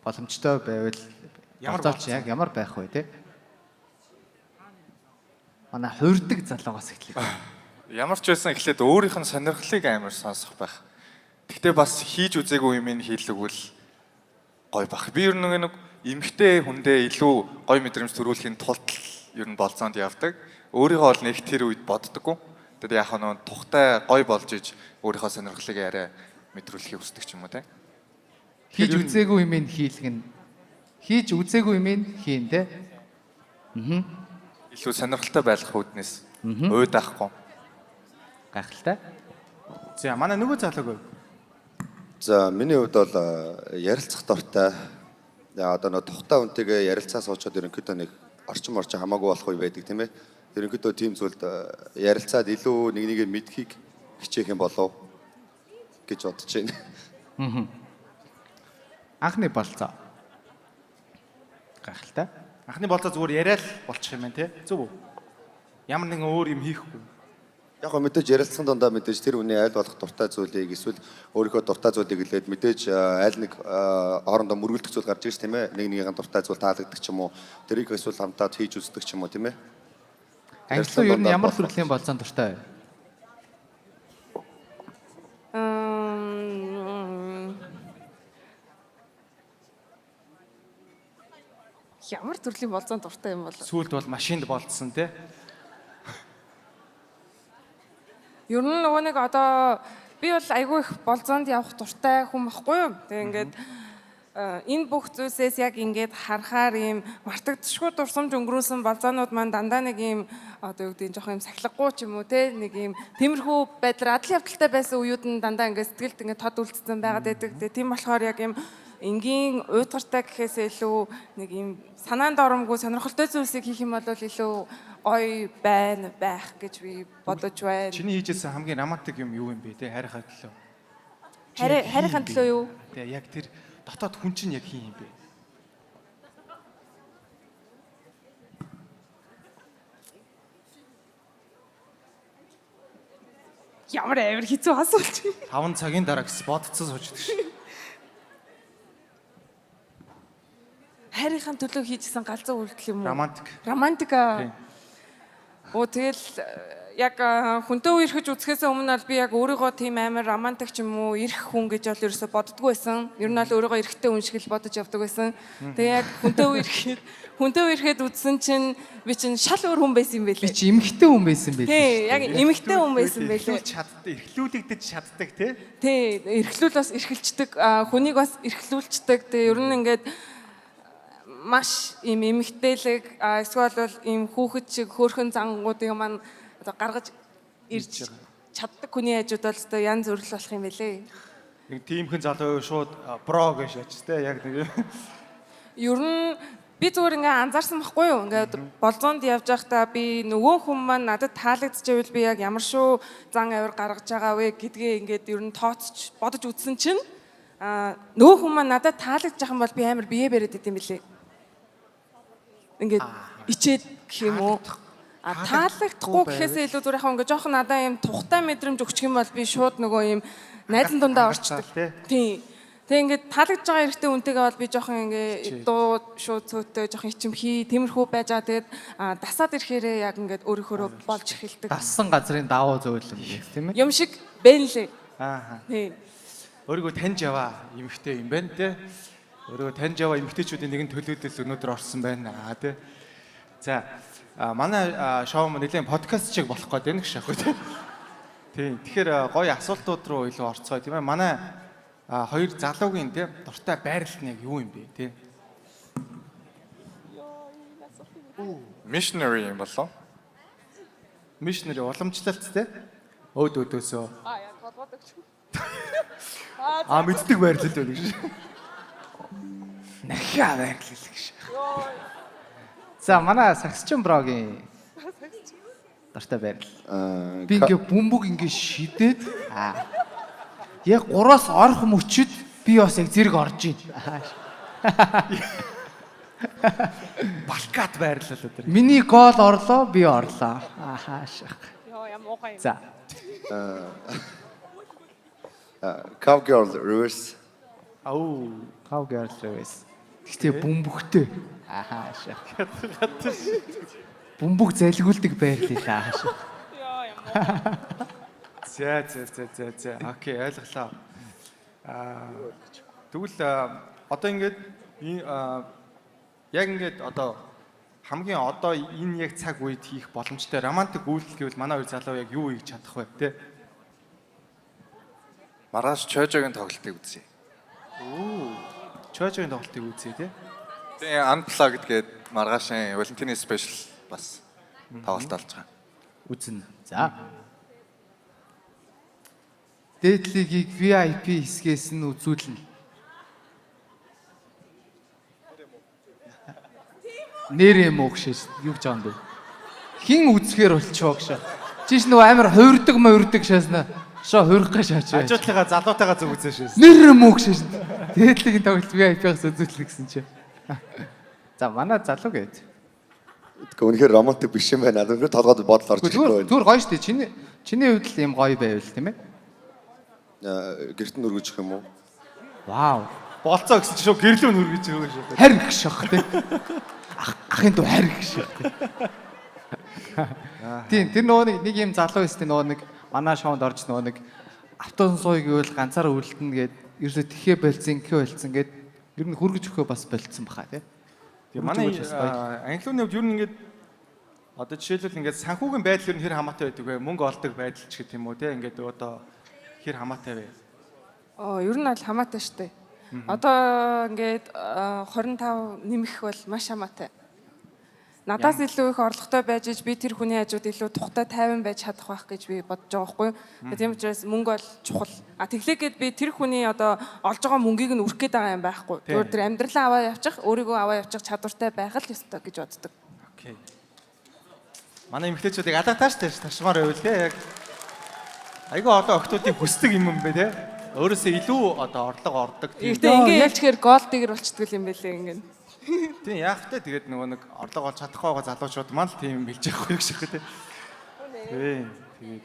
[SPEAKER 2] боломжтой байвал
[SPEAKER 3] Ямар
[SPEAKER 2] болзооч яг ямар байх вэ те? Манай хуурдаг залуугаас эхлэе.
[SPEAKER 9] Ямар ч байсан эхлээд өөрийнх нь сонирхлыг амар сонсох байх. Гэхдээ бас хийж үзээгүй юм ин хийлэгвэл гой бах. Би ер нь нэг эмгтэй хүндээ илүү гой мэдрэмж төрүүлэхийн тулд ер нь болцоонд явдаг. Өөрийгөө бол нэг тэр үед боддоггүй. Тэгээд яг нь тухтай гой болж иж өөрийнхөө сонирхлыг арай мэдрүүлэхийг хүсдэг ч юм уу те.
[SPEAKER 2] Хийж үзээгүй юм ин хийлгэн. Хийж үзээгүй юм ин хийн те.
[SPEAKER 9] Илүү сонирхолтой байх үүднээс уйдаахгүй.
[SPEAKER 2] Гайхалтай.
[SPEAKER 3] За манай нөгөө залууг.
[SPEAKER 10] За миний хувьд бол ярилцах дуртай. За одоо нөө тухтай хүнтэйгээ ярилцаа суучаад ерөнхийдөө нэг орчин морчин хамаагүй болох үе байдаг тийм ээ. Ерөнхийдөө тийм зүйлд ярилцаад илүү нэг нэгээ мэдхийг хичээх юм болов гэж бодож байна.
[SPEAKER 2] Аа. Анхны болцоо. Гайхалтай.
[SPEAKER 3] Анхны болцоо зүгээр яриад л болчих юм байна те. Зөв үү? Ямар нэгэн өөр юм хийхгүй.
[SPEAKER 10] Яг гоо мэдээж ярилцсан дундаа мэдээж тэр хүний аль болох дуртай зүйлийг эсвэл өөрийнхөө дуртай зүйлийг хэлээд мэдээж аль нэг хоорондоо мөргөлдөх зүйл гарч ирж тийм ээ. Нэг нэгийн дуртай зүйл таалагддаг ч юм уу. Тэрийг эсвэл хамтаад хийж үздэг ч юм уу тийм ээ.
[SPEAKER 2] Англиу ер нь ямар төрлийн болцоонд дуртай вэ?
[SPEAKER 11] Ямар төрлийн болцоонд дуртай юм бол?
[SPEAKER 3] Сүүлд бол машинд болцсон те.
[SPEAKER 11] Ер нь нөгөө нэг одоо би бол айгүй их болзоонд явах дуртай хүн байхгүй юу? Тэгээ ингээд энэ бүх зүйлсээс яг ингээд харахаар ийм мартагдшгүй дурсамж өнгөрүүлсэн болзоонууд маань дандаа нэг ийм одоо юу гэдэг нь жоох юм сахилгагүй ч юм уу те нэг ийм тиймэрхүү байдлаар адал явдалтай байсан үеуд нь дандаа ингээд сэтгэлд ингээд тод үлдсэн байгаад байдаг. Тэгээ тийм болохоор яг ийм энгийн уйтгартай гэхээс илүү нэг ийм санаанд оромгүй сонирхолтой зүйлсийг хийх юм бол илүү гоё байна байх гэж би бодож байна.
[SPEAKER 3] Чиний хийжсэн хамгийн романтик юм юу юм бэ те хайрынхаа төлөө?
[SPEAKER 11] Хайрынхаа төлөө юу?
[SPEAKER 3] Тэ яг тэр дотоод хүн чинь яг хин юм бэ?
[SPEAKER 11] Ямар амар хэцүү асуулт.
[SPEAKER 3] 5 цагийн дараа гэсэн бодцсон сууж идэг шин.
[SPEAKER 11] Хайрынхаа төлөө хийжсэн галзуу үйлдэл юм уу?
[SPEAKER 3] Романтик.
[SPEAKER 11] Романтика. Оо тэгэл яг хүнтэй үерхэж үзэхээс өмнө бол би яг өөрийгөө тийм амар романтик ч юм уу эрх хүн гэж бол ерөөсө боддгоо байсан. Ер нь бол өөрийгөө эрэгтэй хүн шиг л бодож явдаг байсан. Тэгээ яг хүнтэй үерхэд үзсэн чинь би чинь шал өөр хүн байсан юм байлээ.
[SPEAKER 2] Би чи эмэгтэй хүн байсан байлээ.
[SPEAKER 11] Тий, яг эмэгтэй хүн байсан байлээ.
[SPEAKER 3] Эрхлүүлж чаддаг, эрхлүүлэгдэж чаддаг тий.
[SPEAKER 11] Тий, эрхлүүл бас эрхэлчдэг, хүнийг бас эрхлүүлчдэг. Тэгээ ер нь ингээд маш ийм эмэгтэйлэг эсвэл бол ийм хүүхэд шиг хөөрхөн зангуудыг маань одоо гаргаж ирж чаддаг хүний хажууд бол өстой янз бүр л болох юм байлээ.
[SPEAKER 3] Нэг тиймхэн залуу шууд бро гэж яач те яг нэг.
[SPEAKER 11] Ер нь би зүгээр ингээ анзаарсан байхгүй юу? Ингээд болзоонд явж байхдаа би нөгөө хүн маань надад таалагдчихвэл би яг ямар шүү зан авир гаргаж байгаа вэ гэдгээ ингээд ер нь тооцож бодож үзсэн чинь нөгөө хүн маань надад таалагдчих юм бол би амар бие бариад идэм билээ. Ингээд ичээд гэх юм уу? Таалагдахгүй гэхээсээ илүү зүгээр яг ингээ жоохон надаа юм тухтай мэдрэмж өгчих юм бол би шууд нөгөө юм найзан дундаа орчдөг. Тийм. Тэгээ ингээд таалагдж байгаа эрэгтэй хүнтэйгээ бол би жоохон ингээ дуу шууд цөөтэй жоохон ичимхий тиймэрхүү байж байгаа. Тэгээд дасаад ирэхээрээ яг ингээд өөрөөхөөрөө болж эхэлдэг.
[SPEAKER 2] Дассан газрын давуу зүйл юм гэх тийм ээ.
[SPEAKER 11] Юм шиг байна лээ.
[SPEAKER 3] Аа.
[SPEAKER 11] Тийм.
[SPEAKER 3] Өөрийгөө таньж яваа эмэгтэй юм байна те. Өөрийгөө таньж яваа эмэгтэйчүүдийн нэгэн төлөөдөл өнөөдөр орсон байна аа те. За манай шоу маань нэлээд подкаст шиг болох гээд байна гэж аахгүй те. Тийм. Тэгэхээр гоё асуултууд руу илүү орцгоё тийм ээ. Манай хоёр залуугийн те дуртай байрлал нь яг юу юм бэ те?
[SPEAKER 9] Missionary юм болов?
[SPEAKER 3] Missionary уламжлалт те. Өөд өөдөөсөө.
[SPEAKER 11] Аа яа толгойд өгч.
[SPEAKER 3] Мэддэг байрлал байна гэж.
[SPEAKER 2] Нахиа байрлал гэж. За манай сагсчин брогийн дуртай байрлал. Би ингээ бөмбөг ингээ шидээд яг 3-аас орох мөчөд би бас яг зэрэг орж ийн.
[SPEAKER 3] Балкат байрлал өдр.
[SPEAKER 2] Миний гол орлоо, би орлоо. Ахаашах.
[SPEAKER 11] Йоо я муухай юм.
[SPEAKER 2] За.
[SPEAKER 10] Cowgirl reverse.
[SPEAKER 3] Ау.
[SPEAKER 2] Cowgirl reverse. Гэхдээ бөмбөгтэй. Ахаашах. Бөмбөг залгиулдаг байрлал аашах.
[SPEAKER 11] Йоо я муухай.
[SPEAKER 3] За за за за за. Окей, ойлголоо. Тэгвэл одоо ингээд яг ингээд одоо хамгийн одоо энэ яг цаг үед хийх боломжтой романтик үйлдэл гэвэл манай хоёр залуу яг юу хийж чадах вэ те?
[SPEAKER 9] Маргааш Чожогийн тоглолтыг үзье.
[SPEAKER 3] Чожогийн тоглолтыг үзье те.
[SPEAKER 9] Тэгээ Unplugged гээд маргаашийн Валентины спешиал бас тоглолт болж байгаа.
[SPEAKER 2] Үзнэ. За. Дээдлигийг VIP хэсгээс нь үзүүлнэ. Нэр юм уу гэшээс юу гэж байгаа юм бэ? Хин үзэхээр болчихоо гэж. Чиш нөгөө амар хуурдаг муурдаг шаасна. Шоо хуурах гэж шаач.
[SPEAKER 3] Ажуутлынхаа залуутайгаа зүг үзэн шээс.
[SPEAKER 2] Нэр юм уу гэшээс. Дээдлигийн тоглолт VIP-аас үзүүлнэ гэсэн чи. За манай залуу гээд.
[SPEAKER 10] Тэгэхгүй үнэхээр романтик биш юм байна. Үнэхээр толгойд бодол орж ирэхгүй байна.
[SPEAKER 2] Зүгээр гоё шүү дээ. Чиний хувьд л ийм гоё байвал тийм ээ.
[SPEAKER 10] Гэрт нь өргөжих юм уу?
[SPEAKER 2] Вау.
[SPEAKER 3] Болцоо гэсэн чи шууд гэрлүү нүргэж өгөө шүү.
[SPEAKER 2] Харь гэх шох тий. Ахын дүү харь гэх шох тий. Тийм тэр нөгөө нэг юм залуу өстэй нөгөө нэг манай шоунд орж нөгөө нэг автобус сууя гэвэл ганцаараа үлдэнэ гээд ерөөсөө тэхээ болцсон инхээ болцсон гээд ер нь хөргөж өгөхөө бас болцсон баха тий.
[SPEAKER 3] Тэгээ манай англиуны хувьд ер нь ингээд одоо жишээлбэл ингээд санхүүгийн байдал ер нь хэр хамаатай байдаг вэ? Мөнгө олдог байдал ч гэх юм уу те ингээд одоо хэр хамаатай вэ?
[SPEAKER 11] Оо, ер нь бол хамаатай штэ. Одоо ингээд 25 нэмэх бол маш хамаатай. Надаас илүү их орлоготой байж иж би тэр хүний хажууд илүү тухтай тайван байж чадах байх гэж би бодож байгаа байхгүй юу. Тийм учраас мөнгө бол чухал. А тэглээгээд би тэр хүний одоо олж байгаа мөнгийг нь үрэх гээд байгаа юм байхгүй. Зүгээр тэр амьдралаа аваа явчих, өөрийгөө аваа явчих чадвартай байх л ёстой гэж боддог.
[SPEAKER 3] Окей. Манай эмэгтэйчүүдийг алаатааш ташмаар байвал те яг айгүй олон охтуудын хүсдэг юм юм бэ те. Өөрөөсөө илүү одоо орлого ордог
[SPEAKER 11] тийм. Гэтэ ингээ ялчгээр гол дигэр болчдөг юм байлээ ингээ.
[SPEAKER 3] Тийм яах вэ? Тэгээд нөгөө нэг орлого олж чадахгүй байгаа залуучууд маань л тийм юм хэлж явах юм шиг те. Тийм. Тэгээд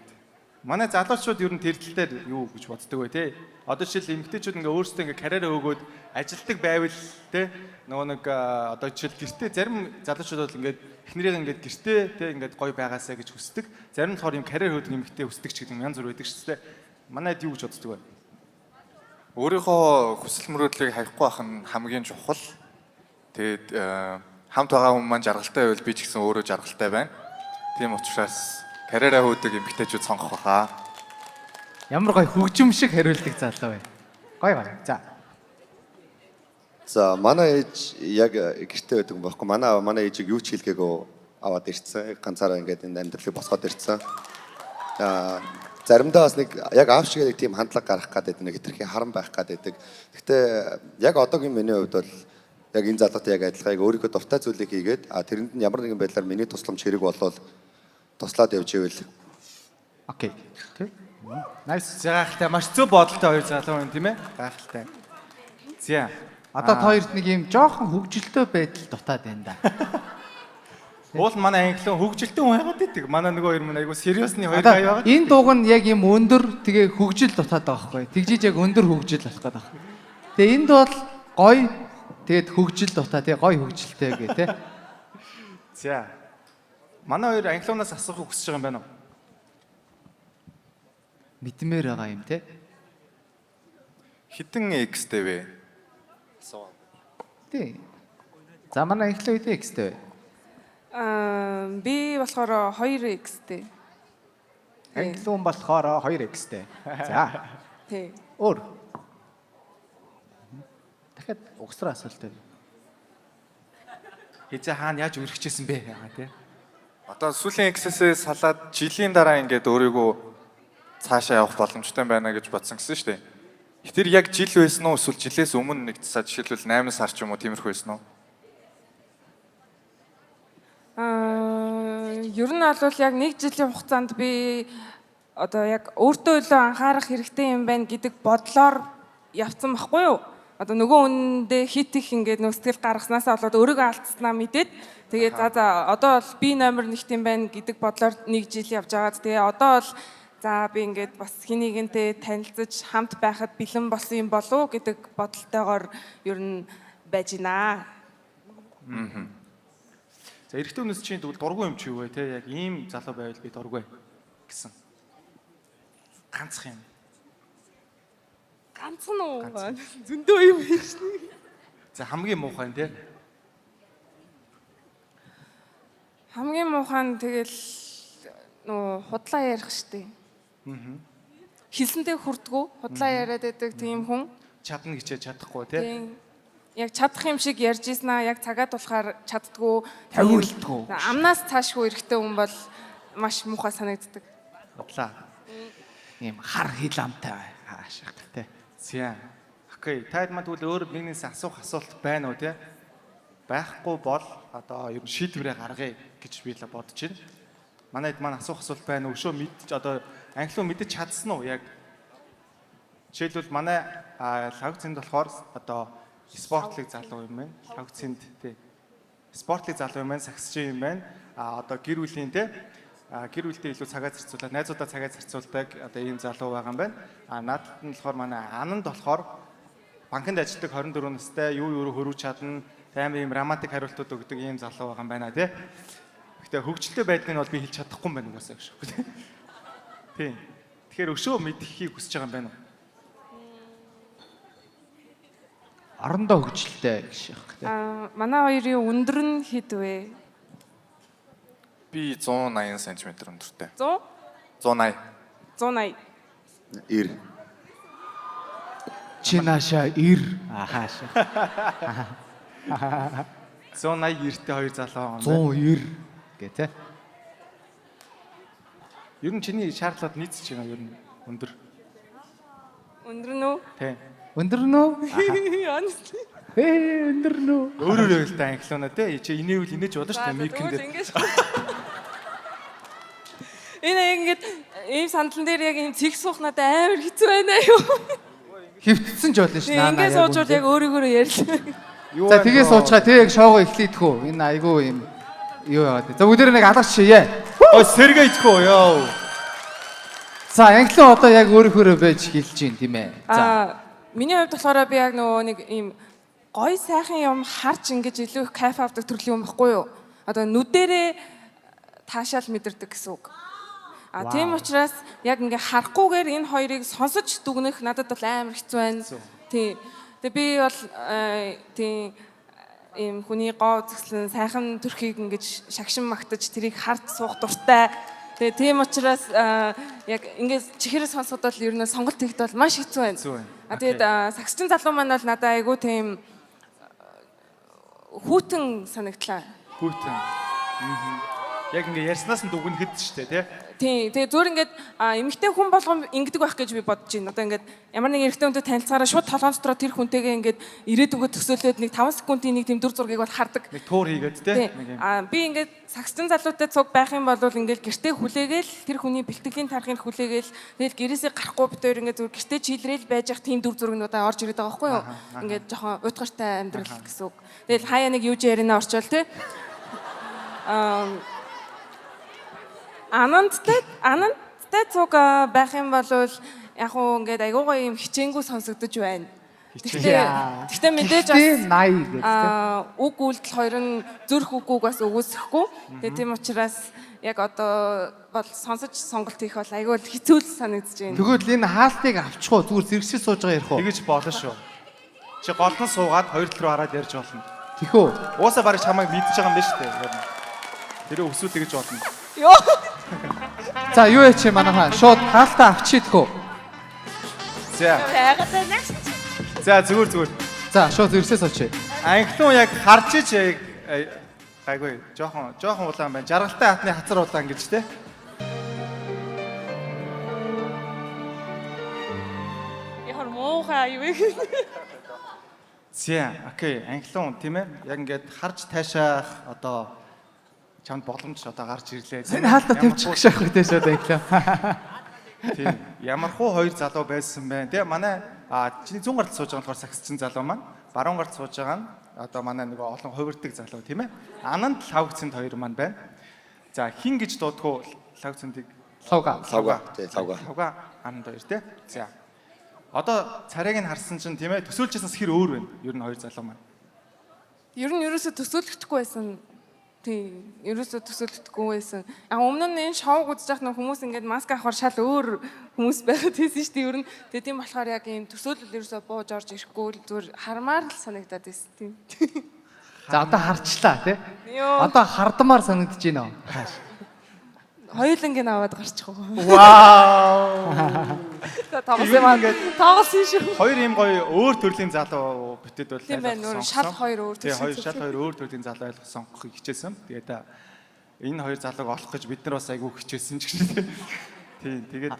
[SPEAKER 3] манай залуучууд ер нь тэр тал дээр юу гэж боддог вэ те? Одоо жишээл эмэгтэйчүүд ингээ өөрсдөө ингээ карьераа өгөөд ажилтдаг байвал те нөгөө нэг одоо жишээл гэртээ зарим залуучууд бол ингээд эхнэрийг ингээд гэртээ те ингээд гоё байгаасаа гэж хүсдэг. Зарим нь болохоор юм карьер хөөдөг эмэгтэй хүсдэг ч гэдэг юм янз бүр байдаг шүү дээ. Манайд юу гэж боддог вэ?
[SPEAKER 9] Өөрийнхөө хүсэл мөрөөдлийг хавихгүй байх нь хамгийн чухал. Тэгээд хамт байгаа хүн маань жаргалтай байвал би ч гэсэн өөрөө жаргалтай байна. Тийм учраас карьераа хөөдөг эмэгтэйчүүд сонгох байхаа.
[SPEAKER 2] Ямар гоё хөгжим шиг хариулдаг залуу бай. Гоё гоё. За.
[SPEAKER 10] За манай ээж яг гэрте байдаг юм байхгүй. Манай ээжийг юу ч хэлгээгүй аваад ирсэн. Ганцаараа ингээд энэ амьдралыг босгоод ирсэн. Заримдаа бас нэг яг аав шиг нэг тийм хандлага гаргах гэдэг нэг хэтэрхий харан байх гэдэг. Гэхдээ яг одоогийн миний хувьд бол яг энэ залуутай яг адилхан яг өөрийнхөө дуртай зүйлийг хийгээд тэрэнд нь ямар нэгэн байдлаар миний тусламж хэрэг болвол туслаад явж ивэл.
[SPEAKER 2] Окей. Тэ.
[SPEAKER 3] Nice. Гайхалтай. Маш зөв бодолтой хоёр залуу байна тийм ээ. Гайхалтай. За.
[SPEAKER 2] Одоо та хоёрт нэг юм жоохон хөгжилтэй байдал дутаад байна да.
[SPEAKER 3] Уул манай англиан хөгжилтэй хүн хайгаад идэг. Манай нөгөө хоёр мань айгу сериусны хоёр гай байгаа.
[SPEAKER 2] Энэ дууг нь яг юм өндөр тэгээ хөгжил дутаад байгаа байхгүй. Тэгжиж яг өндөр хөгжил болох гэдэг. Тэгээ энд бол гоё тэгээд хөгжил дутаа тэгээ гоё хөгжилтэй гэ тэ.
[SPEAKER 3] За. Манай хоёр англиунаас асуухыг хүсэж байгаа юм байна уу?
[SPEAKER 2] Мэдмээр байгаа юм те.
[SPEAKER 9] Хитэн X-тэй вэ?
[SPEAKER 2] Тий. За манай англиан хэдэн X-тэй вэ?
[SPEAKER 11] Би болохоор 2X-тэй.
[SPEAKER 2] Англиун болохоор 2X-тэй. За.
[SPEAKER 11] Тий.
[SPEAKER 2] Өөр. Дахиад угсраа асуулт байна.
[SPEAKER 3] Хизээ хаана яаж өргөжсэн бэ яа тий.
[SPEAKER 9] Одоо сүүлийн X-ээс салаад жилийн дараа ингээд өөрийгөө цаашаа явах боломжтой байна гэж бодсон гэсэн шүү дээ. Тэр яг жил байсан уу эсвэл жилээс өмнө нэг цаа жишээлбэл 8 сар ч юм уу тиймэрхүү байсан уу?
[SPEAKER 11] Ер нь бол яг нэг жилийн хугацаанд би одоо яг өөртөө илүү анхаарах хэрэгтэй юм байна гэдэг бодлоор явцсан байхгүй юу? Одоо нөгөө хүндээ хит их ингээд нөө сэтгэл гаргаснасаа болоод өөрийгөө алдснаа мэдээд тэгээд за одоо бол би номер 1 юм байна гэдэг бодлоор нэг жил явж байгаад тэгээ одоо бол за би ингээд бас хин нэгэнтэй танилцаж хамт байхад бэлэн болсон юм болов уу гэдэг бодолтойгоор ер нь байж гинэ.
[SPEAKER 3] За эрэгтэй хүнээс чинь тэгвэл дургүй юм чи юу вэ те яг ийм залуу байвал би дургүй гэсэн. Ганцх юм.
[SPEAKER 11] Ганцхан уу? Зөндөө юм биш.
[SPEAKER 3] За хамгийн муухай нь те.
[SPEAKER 11] Хамгийн муухай нь тэгэл нөө худлаа ярих штеп. Хэлсэнтэй хүрдгүү худлаа яриад байдаг тийм хүн.
[SPEAKER 3] Чадна гэчээ чадахгүй те.
[SPEAKER 11] Тийм. Яг чадах юм шиг ярьж ийсэн аа яг цагаа тулахаар чаддгүй.
[SPEAKER 2] Тавиулдгүй.
[SPEAKER 11] Амнаас цаашгүй эрэгтэй хүн бол маш муухай санагддаг.
[SPEAKER 3] Худлаа.
[SPEAKER 2] Ийм хар хил амтай. Хаашаа тэ.
[SPEAKER 3] За. Окей. Та хэд маань тэгвэл өөр нэгнээс асуух асуулт байна уу те? Байхгүй бол одоо ер нь шийдвэрээ гаргая гэж би л бодож байна. Манай хэд маань асуух асуулт байна уу? Өшөө мэдж одоо англи уу мэдэж чадсан уу яг? Жишээлбэл манай Лхагвацэнд болохоор одоо спортлыг залуу юм байна. Лхагвацэнд тий. Спортлыг залуу юм байна, сагсчин юм байна. А одоо гэр бүлийн те гэр бүлдээ илүү цагаа зарцуулаад найзуудаа цагаа зарцуулдаг одоо ийм залуу байгаа юм байна. А надад нь болохоор манай ананд болохоор банкнд ажилладаг 24 настай юу юу хөрвж чадна, амар ийм романтик хариултууд өгдөг ийм залуу байгаа юм байна тий. Гэхдээ хөгжилтэй байдлыг нь бол би хэлж чадахгүй юм байна угаасаа гэж. Тийм. Тэгэхээр өшөө мэдэхийг хүсэж байгаа юм байна уу?
[SPEAKER 2] Орондоо хөгжилтэй гэж яах тэ.
[SPEAKER 11] Аа, манай хоёрын өндөр нь хэд вэ?
[SPEAKER 9] Би 180 см өндөртэй.
[SPEAKER 11] 100?
[SPEAKER 9] 180.
[SPEAKER 11] 180.
[SPEAKER 10] 90.
[SPEAKER 2] Чи нааша 90. Хаашаа.
[SPEAKER 3] 180 90-тэй хоёр залуу байгаа юм байна.
[SPEAKER 2] 190 гэ тэ.
[SPEAKER 3] Ер нь чиний шаардлагад нийцэж байгаа ер нь өндөр.
[SPEAKER 11] Өндөр нь үү?
[SPEAKER 3] Тий.
[SPEAKER 2] Өндөр нь үү?
[SPEAKER 11] Honestly.
[SPEAKER 2] Ээ өндөр нь үү?
[SPEAKER 3] Өөрөөр хэлбэл та англиуна тий. Чи инээвэл инээж болно шүү дээ микэн дээр.
[SPEAKER 11] Тэгвэл ингэж. Энэ яг ингээд ийм сандлан дээр яг ийм цэг суух надад амар хэцүү байна юу.
[SPEAKER 2] Хөвтсөн ч болно ш.
[SPEAKER 11] Тийм, Ингээд суучвал яг өөрийгөөрөө ярьлаа.
[SPEAKER 2] За тэгээ суучгаа тэг яг шоуго эхлэе хөө. Энэ айгүй юм юу яваад. За бүгдээр нэг алгаш шийе.
[SPEAKER 3] Ой сэргээ идэхүү ёо.
[SPEAKER 2] За англиан одоо яг өөрийнхөөрөө байж хэлж байна тийм ээ. За.
[SPEAKER 11] Аа, миний хувьд болохоор би яг нөгөө нэг ийм гой сайхан юм харж ингэж илүү их кайф авдаг төрлийн юм баггүй юу? Одоо нүдэрээ таашаал мэдэрдэг гэсэн үг. А тийм учраас яг ингээ харахгүйгээр энэ хоёрыг сонсож дүгнэх надад бол амар хэцүү байна. Тийм. Тэгээ би бол тийм ийм хүний гоо үзэсгэлэн сайхан төрхийг ингэж шагшин магтаж тэрийг харж суух дуртай. Тэгээ тийм учраас яг ингээд чихэрээ сонсоход бол ер нь сонголт хийхэд бол маш хэцүү байна.
[SPEAKER 3] Хэцүү байна.
[SPEAKER 11] А тэгээд сагсчин залуу маань бол надад айгүй тийм хүүтэн санагдлаа.
[SPEAKER 3] Хүүтэн. Яг ингээ ярьснаас нь дүгнэхэд шүү дээ тий.
[SPEAKER 11] Тийм. Тэгээ зүгээр ингээд эмэгтэй хүн болгон ингэдэг байх гэж би бодож байна. Одоо ингээд ямар нэг эрэгтэй хүнтэй танилцаараа шууд толгоон дотроо тэр хүнтэйгээ ингээд ирээдүгөө төсөөлөөд нэг 5 секундын нэг тийм дүр зургийг бол хардаг.
[SPEAKER 3] Нэг туур хийгээд тий.
[SPEAKER 11] Тийм.
[SPEAKER 3] Нэг юм.
[SPEAKER 11] Аа би ингээд сагсчин залуутай цуг байх юм бол ингээд гэртээ хүлээгээл тэр хүний бэлтгэлийн тархыг хүлээгээл тэгэл гэрээсээ гарахгүй бит хоёр ингээд зүгээр гэртээ чийлрээл байж ах тийм дүр зургнуудаа орж ирээд байгаа байхгүй юу? Ингээд жоохон уйтгартай амьдрал гэсэн үг. Тэгэл хаяа нэг юу ярина орчоол тий. Аа Анандтай цуг байх юм бол яг уу ингээд айгуу гоё юм хичээнгүү сонсогдож байна. Гэхдээ мэдээж бас
[SPEAKER 2] Гэхдээ 80 гэж тий.
[SPEAKER 11] Үг үйлдэл хоёр нь зүрх үгүйг бас өгөөсөхгүй. Тэгээ тийм учраас яг одоо бол сонсож сонголт хийх бол айгүй л хэцүү л санагдаж байна.
[SPEAKER 2] Тэгвэл энэ хаалтыг авчих уу? Зүгээр зэрэгсээ сууж байгаа ярих уу?
[SPEAKER 3] Тэгэж болно шүү. Чи гол нь суугаад хоёр тал руу хараад ярьж болно.
[SPEAKER 2] Тэхүү.
[SPEAKER 3] Уусаа барыг чамайг мэдж байгаа юм байна шүү дээ. Тэр өсвөл тэгэж болно.
[SPEAKER 11] Йоо.
[SPEAKER 2] За юу яа чи манайхаа шууд хаалтаа авчий тэхүү.
[SPEAKER 3] За.
[SPEAKER 7] Байгаад байна.
[SPEAKER 3] За зүгээр зүгээр.
[SPEAKER 2] За шууд зэрэгсээ суучих.
[SPEAKER 3] Англиун яг харж ич яг гайгүй жоохон жоохон улаан байна. Жаргалтай хатны хацар улаан гэж те.
[SPEAKER 11] Яхар муухай аюу вэ?
[SPEAKER 3] За, окей, англиун тийм ээ. Яг ингээд харж таашаах одоо чамд боломж одоо гарч ирлээ.
[SPEAKER 2] Энэ хаалтаа тавьчих гэж авах те шууд англиан.
[SPEAKER 3] Тийм. Ямар хуу хоёр залуу байсан бэ? Тэ манай чиний зүүн гарт сууж байгаа нь болохоор сагсчин залуу маань, баруун гарт сууж байгаа нь одоо манай нөгөө олон хувирдаг залуу тийм ээ. Ананд лавгцэнд хоёр маань байна. За хин гэж дуудгүй лавгцэндийг
[SPEAKER 2] Лавга.
[SPEAKER 10] Лавга тий, лавга.
[SPEAKER 3] Лавга ананд хоёр тий. За. Одоо царайг нь харсан чинь тийм ээ төсөөлжсэнс хэр өөр байна. Ер нь хоёр залуу маань.
[SPEAKER 11] Ер нь ерөөсө төсөөлөгдөхгүй байсан. Тийм, ерөөсө төсөөлөгдөхгүй байсан. Яг өмнө нь энэ шоуг үзэж байхад нөх хүмүүс ингээд маск авахар шал өөр хүмүүс байгаад байсан шүү дээ. Ер нь тэгээ тийм болохоор яг ийм төсөөлөл ерөөсө бууж орж ирэхгүй л зүгээр хармаар л санагдаад байсан. Тийм.
[SPEAKER 2] За одоо харчлаа тий.
[SPEAKER 11] Йоо.
[SPEAKER 2] Одоо хардмаар санагдаж байна.
[SPEAKER 11] Хоёуланг нь аваад гарчих уу.
[SPEAKER 3] Вау.
[SPEAKER 11] За тоглосон юм аа. Тоглосон шүү.
[SPEAKER 3] Хоёр юм гоё өөр төрлийн залуу битэд бол
[SPEAKER 11] Тийм байна, өөр шал хоёр өөр
[SPEAKER 3] Тийм
[SPEAKER 11] төрлийн
[SPEAKER 3] хоёр шал
[SPEAKER 11] залуу.
[SPEAKER 3] хоёр өөр төрлийн залуу ойлгох сонгохыг хичээсэн. Тэгээд энэ хоёр залууг олох гэж бид нар бас айгүй хичээсэн ч гэсэн. Тийм тэгээд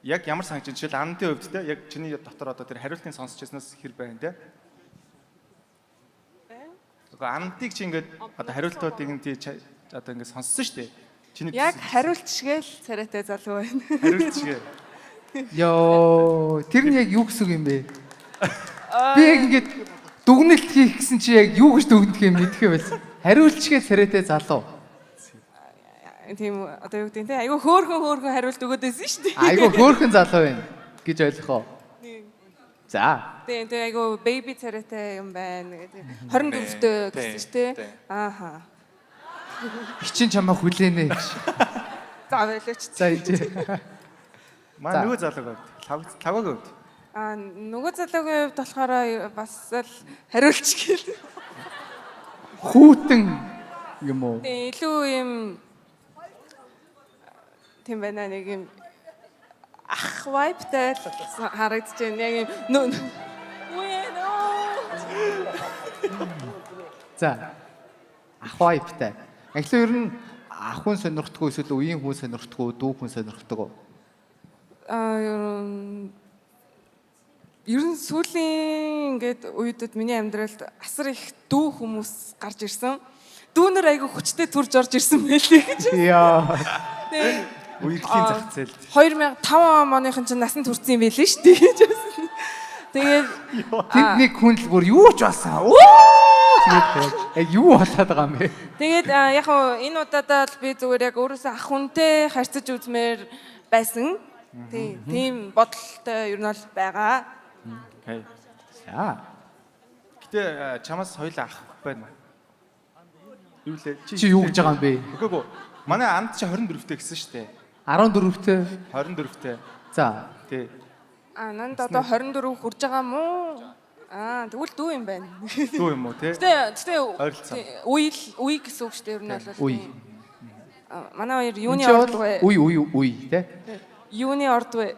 [SPEAKER 3] Яг ямар санагч жишээл Андын хувьд те яг чиний дотор одоо тэр хариултыг сонсч ирснээс хэр байна те? Гэхдээ Андыг чи ингээд одоо хариултуудыг нь тий одоо ингээд сонссон шүү дээ. Чиний
[SPEAKER 11] Яг хариулт шигээл царайтай залуу байна.
[SPEAKER 3] Хариулт шигээ.
[SPEAKER 2] Йоо, тэр нь яг юу гэсэн үг юм бэ? Би яг ингээд дүгнэлт хийх гэсэн чи яг юу гэж дүгнэх юм мэдхээ байсан. Хариулчгээ царайтай залуу.
[SPEAKER 11] Тийм, одоо юу гэдэг нь те айгүй хөөхөн хөөхөн хариулт өгөөд байсан шүү дээ.
[SPEAKER 2] Айгу хөөхөн залуу байна гэж ойлгох уу? За.
[SPEAKER 11] Тийм, тийм, айгүй baby царайтай юм байна гэдэг. 24-тэй гэсэн шүү дээ. Ааха.
[SPEAKER 2] Хичин чамаа хүлээнэ гэж.
[SPEAKER 11] За байлаач.
[SPEAKER 2] За ижээ.
[SPEAKER 3] Маа нөгөө залууг хувьд. Лавгагийн хувьд.
[SPEAKER 11] Аа, нөгөө залуугийн хувьд болохоор бас л хариулч гээл.
[SPEAKER 2] Хүүтэн юм уу?
[SPEAKER 11] Тийм, илүү юм тийм байна, нэг юм ах vibe-тай л харагдаж байна. Яг юм нөө.
[SPEAKER 2] За. Ах vibe-тай. Англиар ер нь ах хүн сонирхдаггүй эсвэл үеийн хүн сонирхдаггүй, дүү хүн сонирхдаггүй.
[SPEAKER 11] Аа, ер нь сүүлийн ингээд үедэд миний амьдралд асар их дүү хүмүүс гарч ирсэн. Дүүнер айгүй хүчтэй төрж орж ирсэн байлээ гэж.
[SPEAKER 2] Яа.
[SPEAKER 3] Үерхлийн зах зээлд.
[SPEAKER 11] 2005 оныхон чинь насанд хүрсэн юм байлээ шүү дээ гэж байсан. Тэгээд
[SPEAKER 2] Тэнд нэг хүн л бүр юу ч болсон. Оо тэгээд яг юу болоод байгаа юм бэ?
[SPEAKER 11] Тэгээд яг хуу энэ удаадаа л би зүгээр яг өөрөөсөө ах хүнтэй харьцаж үзмээр байсан. Тийм бодолтой ер нь бол байгаа.
[SPEAKER 3] Окей.
[SPEAKER 2] За.
[SPEAKER 3] Гэтэ чамаас хоёлаа ах байна. Юу лээ?
[SPEAKER 2] Чи юу гэж байгаа юм бэ?
[SPEAKER 3] Үгүй ээ. Манай анд чи 24-тэй гэсэн шүү дээ.
[SPEAKER 2] 14-тэй.
[SPEAKER 3] 24-тэй.
[SPEAKER 2] За.
[SPEAKER 3] Тий.
[SPEAKER 11] Аа, нанд одоо 24 хүрж байгаа мó? Аа, тэгвэл дүү юм байна.
[SPEAKER 3] Дүү юм уу те?
[SPEAKER 11] Гэтэ
[SPEAKER 3] Ойролцоо.
[SPEAKER 11] Үе үе гэсэн үг шүү дээ ер нь бол.
[SPEAKER 2] Үе.
[SPEAKER 11] Манай хоёр юуны орд вэ?
[SPEAKER 2] Үе үе үе те.
[SPEAKER 11] Юуны орд вэ?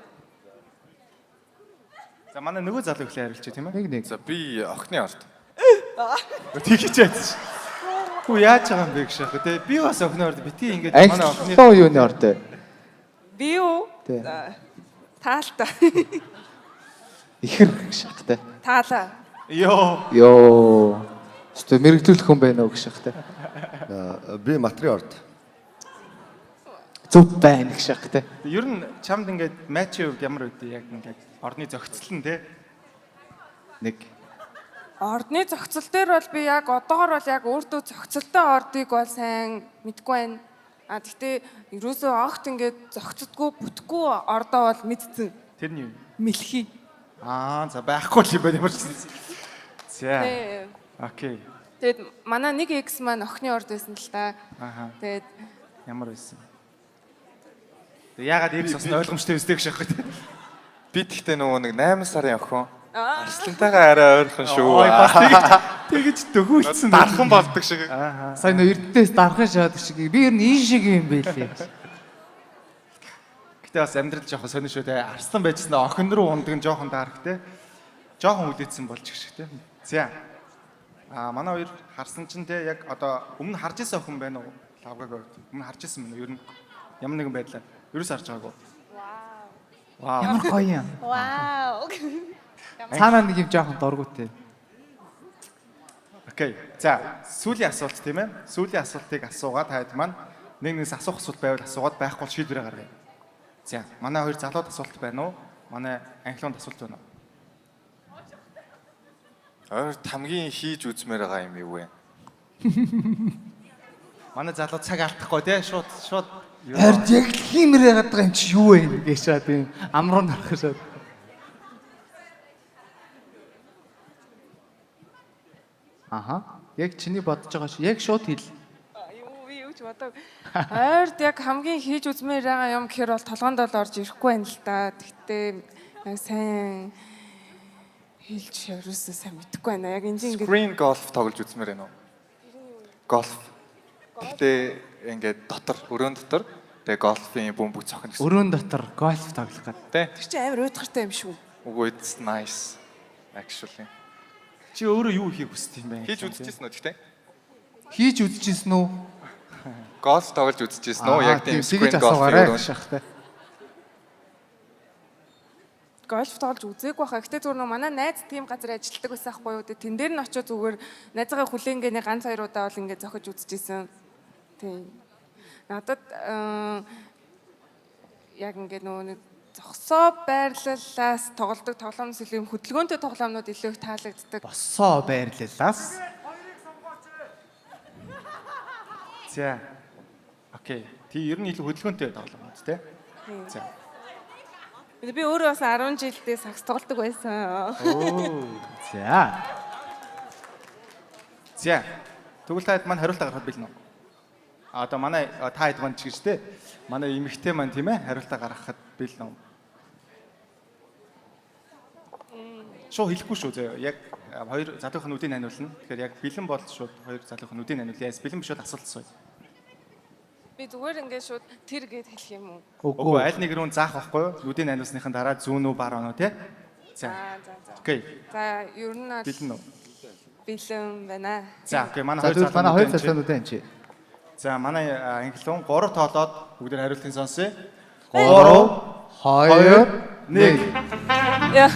[SPEAKER 3] За, манай нөгөө залуу ихлэ хариулчих тийм ээ.
[SPEAKER 2] Нэг нэг.
[SPEAKER 9] За, би охины орд.
[SPEAKER 3] Тэгэж яаж. Хүү яаж байгаа юм бэ гэж шахах те. Би бас охины орд бити ингээд манай охины
[SPEAKER 2] Англиар юуны орд вэ?
[SPEAKER 11] Би юу?
[SPEAKER 2] Тий.
[SPEAKER 11] Таалта.
[SPEAKER 2] Ихэр гэж шахах те.
[SPEAKER 11] Таалаа.
[SPEAKER 3] Йоо.
[SPEAKER 2] Йоо. Өстө мэрэгдүүлэх хүн байна уу гэж шахах те.
[SPEAKER 10] Би матрын орд.
[SPEAKER 2] Зөв байна гэж шахах те.
[SPEAKER 3] Ер нь чамд ингээд матчийн хувьд ямар үдэ яг ингээд орны зохицол нь те.
[SPEAKER 2] Нэг.
[SPEAKER 11] Ордны зохицол дээр бол би яг одоогор бол яг өөртөө зохицолтой ордыг бол сайн мэдгүй байна. А тэгтээ ерөөсөө огт ингээд зохицдгүй бүтггүй ордоо бол мэдсэн.
[SPEAKER 3] Тэр нь юу?
[SPEAKER 11] Мэлхий.
[SPEAKER 3] Аа, за байхгүй л юм байна ямар ч. За.
[SPEAKER 11] Тий.
[SPEAKER 3] Окей.
[SPEAKER 11] Тэгээд манай нэг экс маань охины орд байсан л та.
[SPEAKER 3] Аха.
[SPEAKER 11] Тэгээд
[SPEAKER 3] Ямар байсан? Тэг ягаад экс бас ойлгомжтой өстэй гэж шахах те.
[SPEAKER 9] Би тэгтээ нөгөө нэг 8 сарын охин. Арслантайгаа арай ойрхон шүү.
[SPEAKER 3] Ой, бас тэгэж дөхүүлсэн.
[SPEAKER 9] Дархан болдог шиг.
[SPEAKER 3] Аа.
[SPEAKER 2] Сайн нөө эрдэнэс дархан шаадаг шиг. Би ер нь ийм шиг юм байлээ.
[SPEAKER 3] Гэтэ бас амьдрал жоохон сонир шүү те. Арслан байжсан охин руу ундаг нь жоохон дарах те. Жоохон хүлээсэн болж гэх шиг те. За. Аа, манай хоёр харсан чинь те яг одоо өмнө харж исэн охин байна уу? Лавгаг хувьд. Өмнө харж исэн мэн үү? Ер нь ямар нэгэн байдлаар ерөөс харж байгаагүй. Вау.
[SPEAKER 2] Ямар гоё юм.
[SPEAKER 11] Вау.
[SPEAKER 2] Цаанаа нэг юм жоохон дургуйтэй.
[SPEAKER 3] Окей. За, сүүлийн асуулт тийм ээ. Сүүлийн асуултыг асуугаад таад маань нэг нэгээс асуух асуулт байвал асуугаад, байхгүй бол шийдвэрээ гаргая. За, манай хоёр залууд асуулт байна уу? Манай анхлуунд асуулт байна уу?
[SPEAKER 9] Ойр тамгийн хийж үзмээр байгаа юм юу вэ?
[SPEAKER 3] Манай залуу цаг алдахгүй тий шууд шууд
[SPEAKER 2] Харин яг л хиймэр яагаад байгаа юм чи юу вэ гэж шаад юм амруу нарах шаад. Аха. Яг чиний бодож байгаа шиг яг шууд хэл.
[SPEAKER 11] Юу, би юу ч бодог. Ойрд яг хамгийн хийж үзмээр байгаа юм гэхээр бол толгоонд бол орж ирэхгүй байна л да. Тэгтээ яг сайн хэлж ерөөсөө сайн мэдэхгүй байна. Яг энэ чинь ингээд
[SPEAKER 9] Screen golf тоглож үзмээр байна уу? Golf. Гэхдээ ингээд дотор, өрөөн дотор тэгээ голфын бөмбөг цохино гэсэн.
[SPEAKER 2] Өрөөн дотор гольф тоглох гэдэг.
[SPEAKER 9] Тэ?
[SPEAKER 11] Тэр чинь амар уйтгартай юм шүү.
[SPEAKER 9] Үгүй, it's nice actually.
[SPEAKER 3] Чи өөрөө юу хийх хүсдэг юм бэ?
[SPEAKER 9] Хийж үзчихсэн үү гэхдээ?
[SPEAKER 2] Хийж үзчихсэн үү?
[SPEAKER 9] Голф тоглож үзчихсэн үү? Яг тийм
[SPEAKER 2] тэгэж
[SPEAKER 9] screen golf
[SPEAKER 2] асуугаарай
[SPEAKER 9] өрөөнд.
[SPEAKER 2] гэж шахтай.
[SPEAKER 11] Гольф тоглож үзээгүй байхаа. Гэтэ зүгээр нөө манай найз тийм газар ажилладаг байсан хгүй юу. Тэгээ тэн дээр нь очиод зүгээр найзгаа хүлээнгээний ганц хоёр удаа бол ингээд зохиж үзчихсэн. Тийм. Надад яг ингээд нөгөө нэг зогсоо байрлалаас тоглодог тоглоомноос илүү юм хөдөлгөөнтэй тоглоомнууд илүү их таалагддаг.
[SPEAKER 2] Босоо байрлалаас.
[SPEAKER 3] За. Окей. Тий, ер нь илүү хөдөлгөөнтэй тоглоом үү, тэ?
[SPEAKER 11] Тийм.
[SPEAKER 3] За.
[SPEAKER 11] Би өөрөө бас 10 жилдээ сакс тоглодог байсан.
[SPEAKER 3] Оо.
[SPEAKER 2] За.
[SPEAKER 3] За. Тэгвэл та хэд маань хариултаа гаргахад бэлэн үү? А одоо манай та хэд маань ч гэж те. Манай эмэгтэй маань тийм хариултаа гаргахад бэлэн үү? Шууд хэлэхгүй шүү зөө. Яг хоёр залуухан нүдийг ханиулна. Тэгэхээр яг бэлэн бол шууд хоёр залуухан нүдийг ханиулъя. Бэлэн биш бол асуулт асууя.
[SPEAKER 11] Би зүгээр ингээд шууд тэр гэд хэлэх юм уу?
[SPEAKER 3] Үгүй аль нэг рүү заах байхгүй юу? Нүдийг ханиулсныхан дараа зүүн үү баруун уу те? За.
[SPEAKER 11] За.
[SPEAKER 3] Окей.
[SPEAKER 11] За, ер нь бол
[SPEAKER 3] Бэлэн үү?
[SPEAKER 11] бэлэн байна.
[SPEAKER 3] За, окей. Манай
[SPEAKER 2] За,
[SPEAKER 3] хоёр
[SPEAKER 2] тэгвэл манай хоёр
[SPEAKER 3] залуунууд
[SPEAKER 2] залуунууд энэ чи.
[SPEAKER 3] За, манай англиун 3 тоолоод бүгд хариултыг сонсъё.
[SPEAKER 2] 3 2
[SPEAKER 3] 1.
[SPEAKER 11] Яа.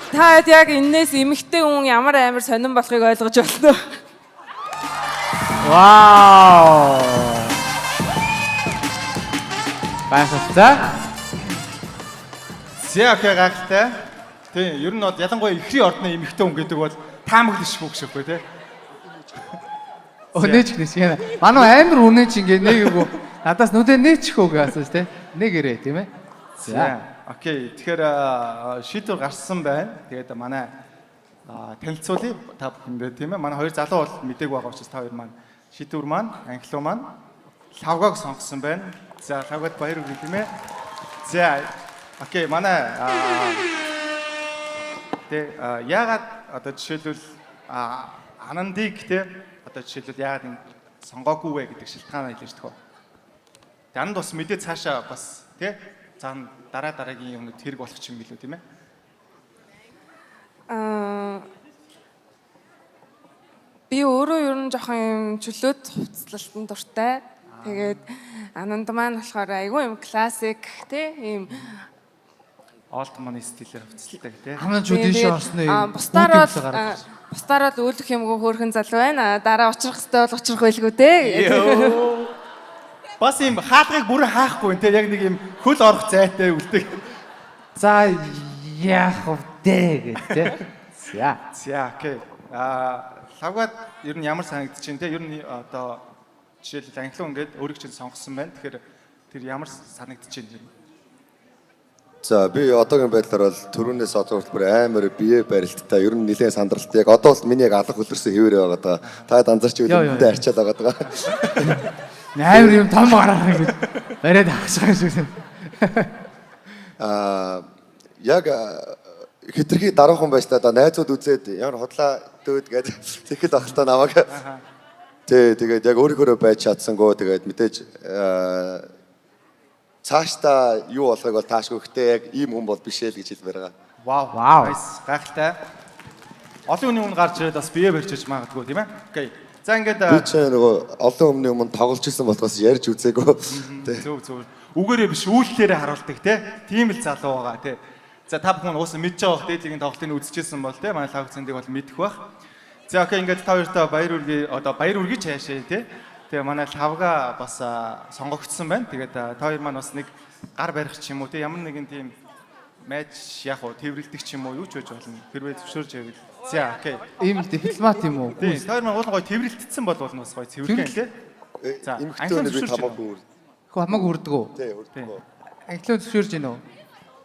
[SPEAKER 11] Та хэд яг энээс эмэгтэй хүн ямар амар сонирн болохыг ойлгож байна уу?
[SPEAKER 2] Вау. Гайхалтай.
[SPEAKER 3] За, окей, гайхалтай. Тийм, ер нь бол ялангуяа ихрийн ордны эмэгтэй хүн гэдэг бол таамаглашгүй гэж үгүй тий.
[SPEAKER 2] Өнөөч нээч яана. Манай амар үнээч ингээ нэг юу надаас нүдэ нээчих үү гэж асууж те. Нэг ирээ тийм ээ.
[SPEAKER 3] За, окей. Тэгэхээр шийдвэр гарсан байна. Тэгээд манай танилцуулъя та бүхэндээ тийм ээ. Манай хоёр залуу бол мдэггүй байгаа учраас та хоёр маань шийдвэр маань англиу маань лавгаг сонгосон байна. За, лавгад баяр хүргэе тийм ээ. За, окей. Манай тэ яагаад одоо жишээлбэл Анандыг тэ одоо жишээлбэл яагаад ингэ сонгоогүй вэ гэдэг шалтгаанаа хэлж төхөө. Тэ Ананд бас мэдээ цаашаа бас тэ заа дараа дараагийн юмнууд хэрэг болох юм билүү тийм ээ.
[SPEAKER 11] Би өөрөө ер нь жоохон юм чөлөөт хувцлалтанд дуртай. Тэгээд Ананд маань болохоор айгүй юм классик тий юм
[SPEAKER 3] Old money стилээр хувцалдаг тий.
[SPEAKER 2] Ананд ч дээшээ орсны
[SPEAKER 11] бусдаар бол бусдаар бол өөлөх юмгүй хөөрхөн залуу байна. Дараа учрах хэвээр бол учрах байлгүй дээ.
[SPEAKER 3] Йоо. Бас юм хаалгыг бүрэн хаахгүй те яг нэг юм хөл орох зайтай үлдэг.
[SPEAKER 2] За яах вэ гэж те. За.
[SPEAKER 3] За, окей. Лавгад ер нь ямар санагдчих юм те? Ер нь одоо жишээлбэл англиу ингээд өөрийг чинь сонгосон байна. Тэгэхээр тэр ямар санагдчих юм?
[SPEAKER 10] За би одоогийн байдлаар бол түрүүнээс одоо хүртэл бүр амар бие барилттай ер нь нэлээд сандралтай. Яг одоо бол миний яг алга хөлөрсөн хэвээр байгаа даа. Та данзарч
[SPEAKER 2] Йоо,
[SPEAKER 10] ивэл үнтэй арчаад байгаа даа.
[SPEAKER 2] Амар юм том гараа ингэж бариад авчих юм шиг.
[SPEAKER 10] Яг хитрхи даруухан байж та найзууд үзээд ямар худлаа дөөд гэж тэгэхэл байх л та намайг. Тэ тэгээд яг өөрийнхөө байж чадсангүй тэгээд мэдээж цаашдаа юу болохыг бол таашгүй гэхдээ яг ийм хүн бол биш ээ л гэж хэлмээр байгаа.
[SPEAKER 3] Вау. Nice. Гайхалтай. Олон хүний өмнө гарч ирээд бас бие барьж иж магадгүй тийм ээ. Окей. За ингээд
[SPEAKER 10] Би ч нөгөө олон өмнө өмнө тоглож исэн болохоос ярьж үзээгүй. Тэ.
[SPEAKER 3] Зөв зөв. Үгээрээ биш үйлдэлээрээ харуулдаг те. Тийм л залуу байгаа те. За та бүхэн уусаа мэдж байгаа бох дээдлийн тоглолтыг үзчихсэн бол те. Манай лавг цэндийг бол мэдэх бах. За окей ингээд та хоёртоо баяр үргээ одоо баяр үргэж цаашаа те. Тэгээ манай лавга бас сонгогдсон байна. Тэгээд та хоёр маань бас нэг гар барих ч юм уу те ямар нэгэн тийм матч яг уу тэрвэрлдэг ч юм уу юу ч байж болно. Хэрвээ зөвшөөрж байвал. За окей.
[SPEAKER 2] Ийм л дипломат юм уу?
[SPEAKER 3] Тийм та хоёр маань уулын гоё тэрвэрлэлтсэн бол болно бас гоё цэвэрлэн те. За
[SPEAKER 10] Эмэгтэй өнөө би хамаагүй үр.
[SPEAKER 2] Хөө хамаагүй үрдэг үү?
[SPEAKER 10] Тий, үрдэг.
[SPEAKER 2] Англиар зөвшөөрж гин үү?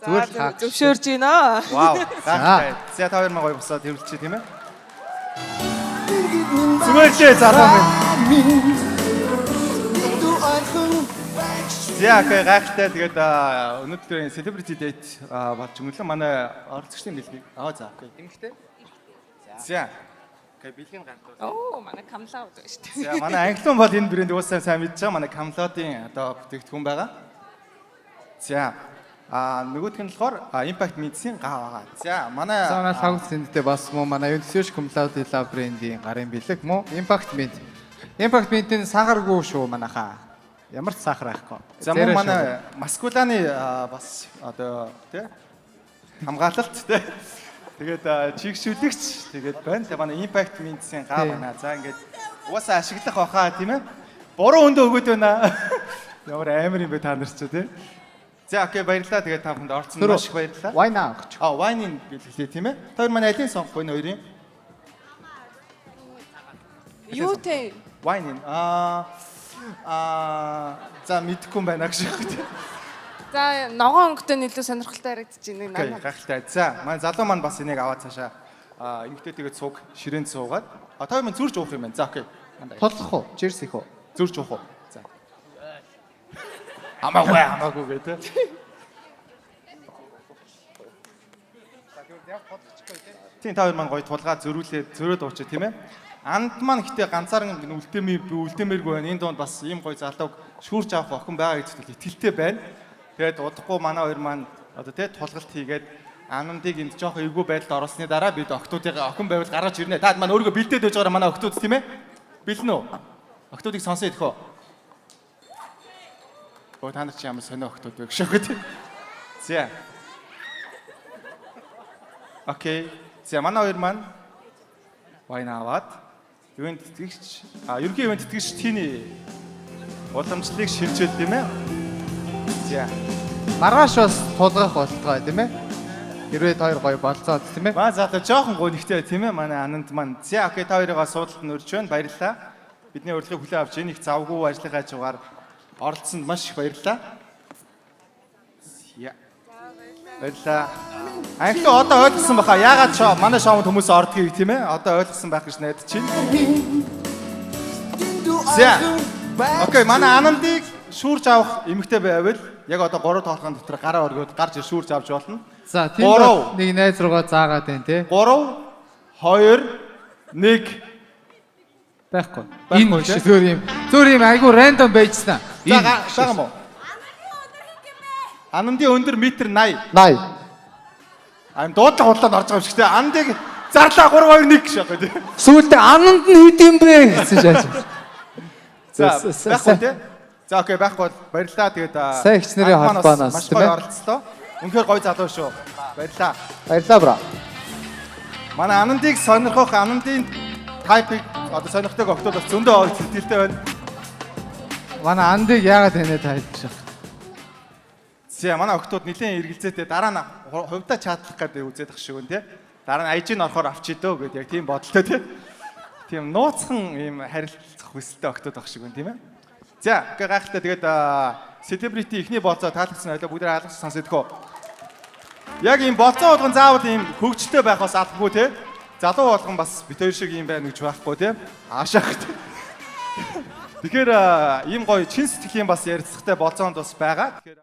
[SPEAKER 2] Зүгээр л хаа.
[SPEAKER 11] Зөвшөөрж гинэ.
[SPEAKER 3] Вау. Гайхалтай. За та хоёр маань гоё босоод тэрвэрлчихье тийм ээ. Зүгээр лээ залуу минь. За окей гайхалтай. Тэгээд өнөөдрийн celebrity date болж өнгөрлөө. Манай оролцогчдын бэлгийг. Аа за окей.
[SPEAKER 2] Эмэгтэй?
[SPEAKER 3] За. Окей бэлгийг гардуул.
[SPEAKER 11] Оо манай камлаа гэдэг шүү дээ.
[SPEAKER 3] За манай англиун бол энэ брэнд уусаа сайн мэдж байгаа. Манай Камлодын одоо бүтээгдэхүүн байгаа. За нөгөөх нь болохоор Impact Media-ийн гав байгаа. За манай
[SPEAKER 2] За манай лавг цэндтэй бас муу манай Юнсэш Cumlaude Love брендийн гарын бэлэг муу Impact Mint. Impact Mint-ийн сагаргүй шүү манайхаа. Ямар ч сахар байхгүй.
[SPEAKER 3] За мөн манай Маскуланы бас одоо тий хамгаалалт тий. Тэгээд чигшүүлэгч тэгээд байна. Тэгээд манай Impact Mints-ийн га байна. За ингээд угаасаа ашиглах байхаа тийм ээ. Буруу өндөө өгөөд байна. Ямар амар юм бэ та нар ч тий. За окей, баярлалаа. Тэгээд та бүхэнд оролцсон маш их баярлалаа.
[SPEAKER 2] Wine авах.
[SPEAKER 3] А, wine-ыг бэлгэлээ тийм ээ. Та хоёр манай алийг сонгох вэ хоёрын?
[SPEAKER 11] Юу те?
[SPEAKER 3] Wine аа за мэдэхгүй юм байна гэж байна тий.
[SPEAKER 11] За, ногоон өнгөтэй нь илүү сонирхолтой харагдаж байна.
[SPEAKER 3] Окей, гайхалтай. За, манай залуу маань бас энийг аваад цаашаа эмгтээтэйгээ цуг ширээнд суугаад. А, та хоёр маань зурж уух юм байна. За, окей.
[SPEAKER 2] Тулах уу? Cheers их үү?
[SPEAKER 3] Зурж уух уу? За. Хамаагүй, хамаагүй гэ тэ. Тийм, та хоёр маань гоё тулгаа зөрүүлээд зөрөөд уучаа тийм ээ. Анд маань гэтээ ганцаарн үлдээмээргүй байна. Энэ дунд бас ийм гоё залууг шүүрч авах охин байгаа гэдэгт итгэлтэй байна. Тэгээд удахгүй манай хоёр маань одоо тий тулгалт хийгээд Анандыг энд жоох эвгүй байдалд оруулсны дараа бид октоудыг охин байвал гаргаж ирнэ. Та маань өөрийгөө бэлдээд байж байгаараа манай октоуд тийм ээ? Бэлэн үү? Октоудыг сонсон идэх үү? Өө, та нар чи ямар сонио октоуд вэ гэж шокот. За. Окей. За, манай хоёр маань wine аваад ивент тэтгэгч ерөнхий ивент тэтгэгч Тини уламжлалыг шилжүүлдэг тийм ээ. За.
[SPEAKER 2] Маргааш бас тулгах болтгой тийм ээ. Хэрвээ хоёр гоё болцоод тийм ээ.
[SPEAKER 3] Маа залуу жоохон гонигтэй тийм ээ манай Ананд маань. За окей, та хоёрыгоо суудалд нь урьж байна. Баярлалаа. Бидний урилгыг хүлээн авч энэ их завгүй ажлынхаа хажуугаар оролцсонд маш их баярлалаа. За. Баярлалаа. Анхлаа одоо ойлгосон баха. Яагаад шоу манай шоунд хүмүүс ордгийг тийм ээ? Одоо ойлгосон байх гэж найдаж байна. За. Окей, манай Анандыг шүүрч авах эмэгтэй байвал яг одоо 3 тоолгон дотор гараа өргөөд гарч шүүрч авч болно.
[SPEAKER 2] За, тийм бол нэг найз руугаа заагаад байна тий.
[SPEAKER 3] 3 2 1
[SPEAKER 2] Байхгүй. Энэ биш, зүгээр юм айгу рандом байжсан.
[SPEAKER 3] За, байгаа юм уу? Анандын өндөр метр 80.
[SPEAKER 2] 80.
[SPEAKER 3] Ам дуудлага худлаанд орж байгаа юм шиг тий. Анандыг зарлаа 3 2 1 гэж байгаа тий.
[SPEAKER 2] Сүүлдээ Ананд нь хэд юм бэ гэсэн шааж.
[SPEAKER 3] За, байхгүй тий. За окей, байхгүй бол баярлалаа. Тэгээд
[SPEAKER 2] сайн эгч нарын холбооноос
[SPEAKER 3] маш гоё оролцлоо. Үнэхээр гоё залуу шүү. Баярлалаа.
[SPEAKER 2] Баярлалаа бро.
[SPEAKER 3] Манай Анандыг сонирхох, Анандын тайпыг одоо сонирхдаг октод бас зөндөө сэтгэлтэй байна.
[SPEAKER 2] Манай Андыг яагаад тэнэ тайлж байгаа.
[SPEAKER 3] За, манай октод нэлээд эргэлзээтэй дараа нь хувьдаа чатлах гэдэг үзээд ах шиг үн тий. Дараа нь IG-н орохоор авчий дөө гэдэг яг тийм бодолтой тий. Тийм нууцхан ийм харилцах хүсэлтэй октод ах шиг үн тийм ээ. За, окей, гайхалтай. Тэгээд celebrity эхний болцоо таалагдсан байлаа. Бүгдээ алгас сонсдгоо. Яг ийм болцоо болгон заавал ийм хөгжилтэй байх бас албагүй тий. Залуу болгон бас бит хоёр шиг ийм байна гэж байхгүй тий. Аашаах тий. Тэгэхээр ийм гоё чин сэтгэлийн бас ярилцлагатай болцоонд бас байгаа. Тэгэхээр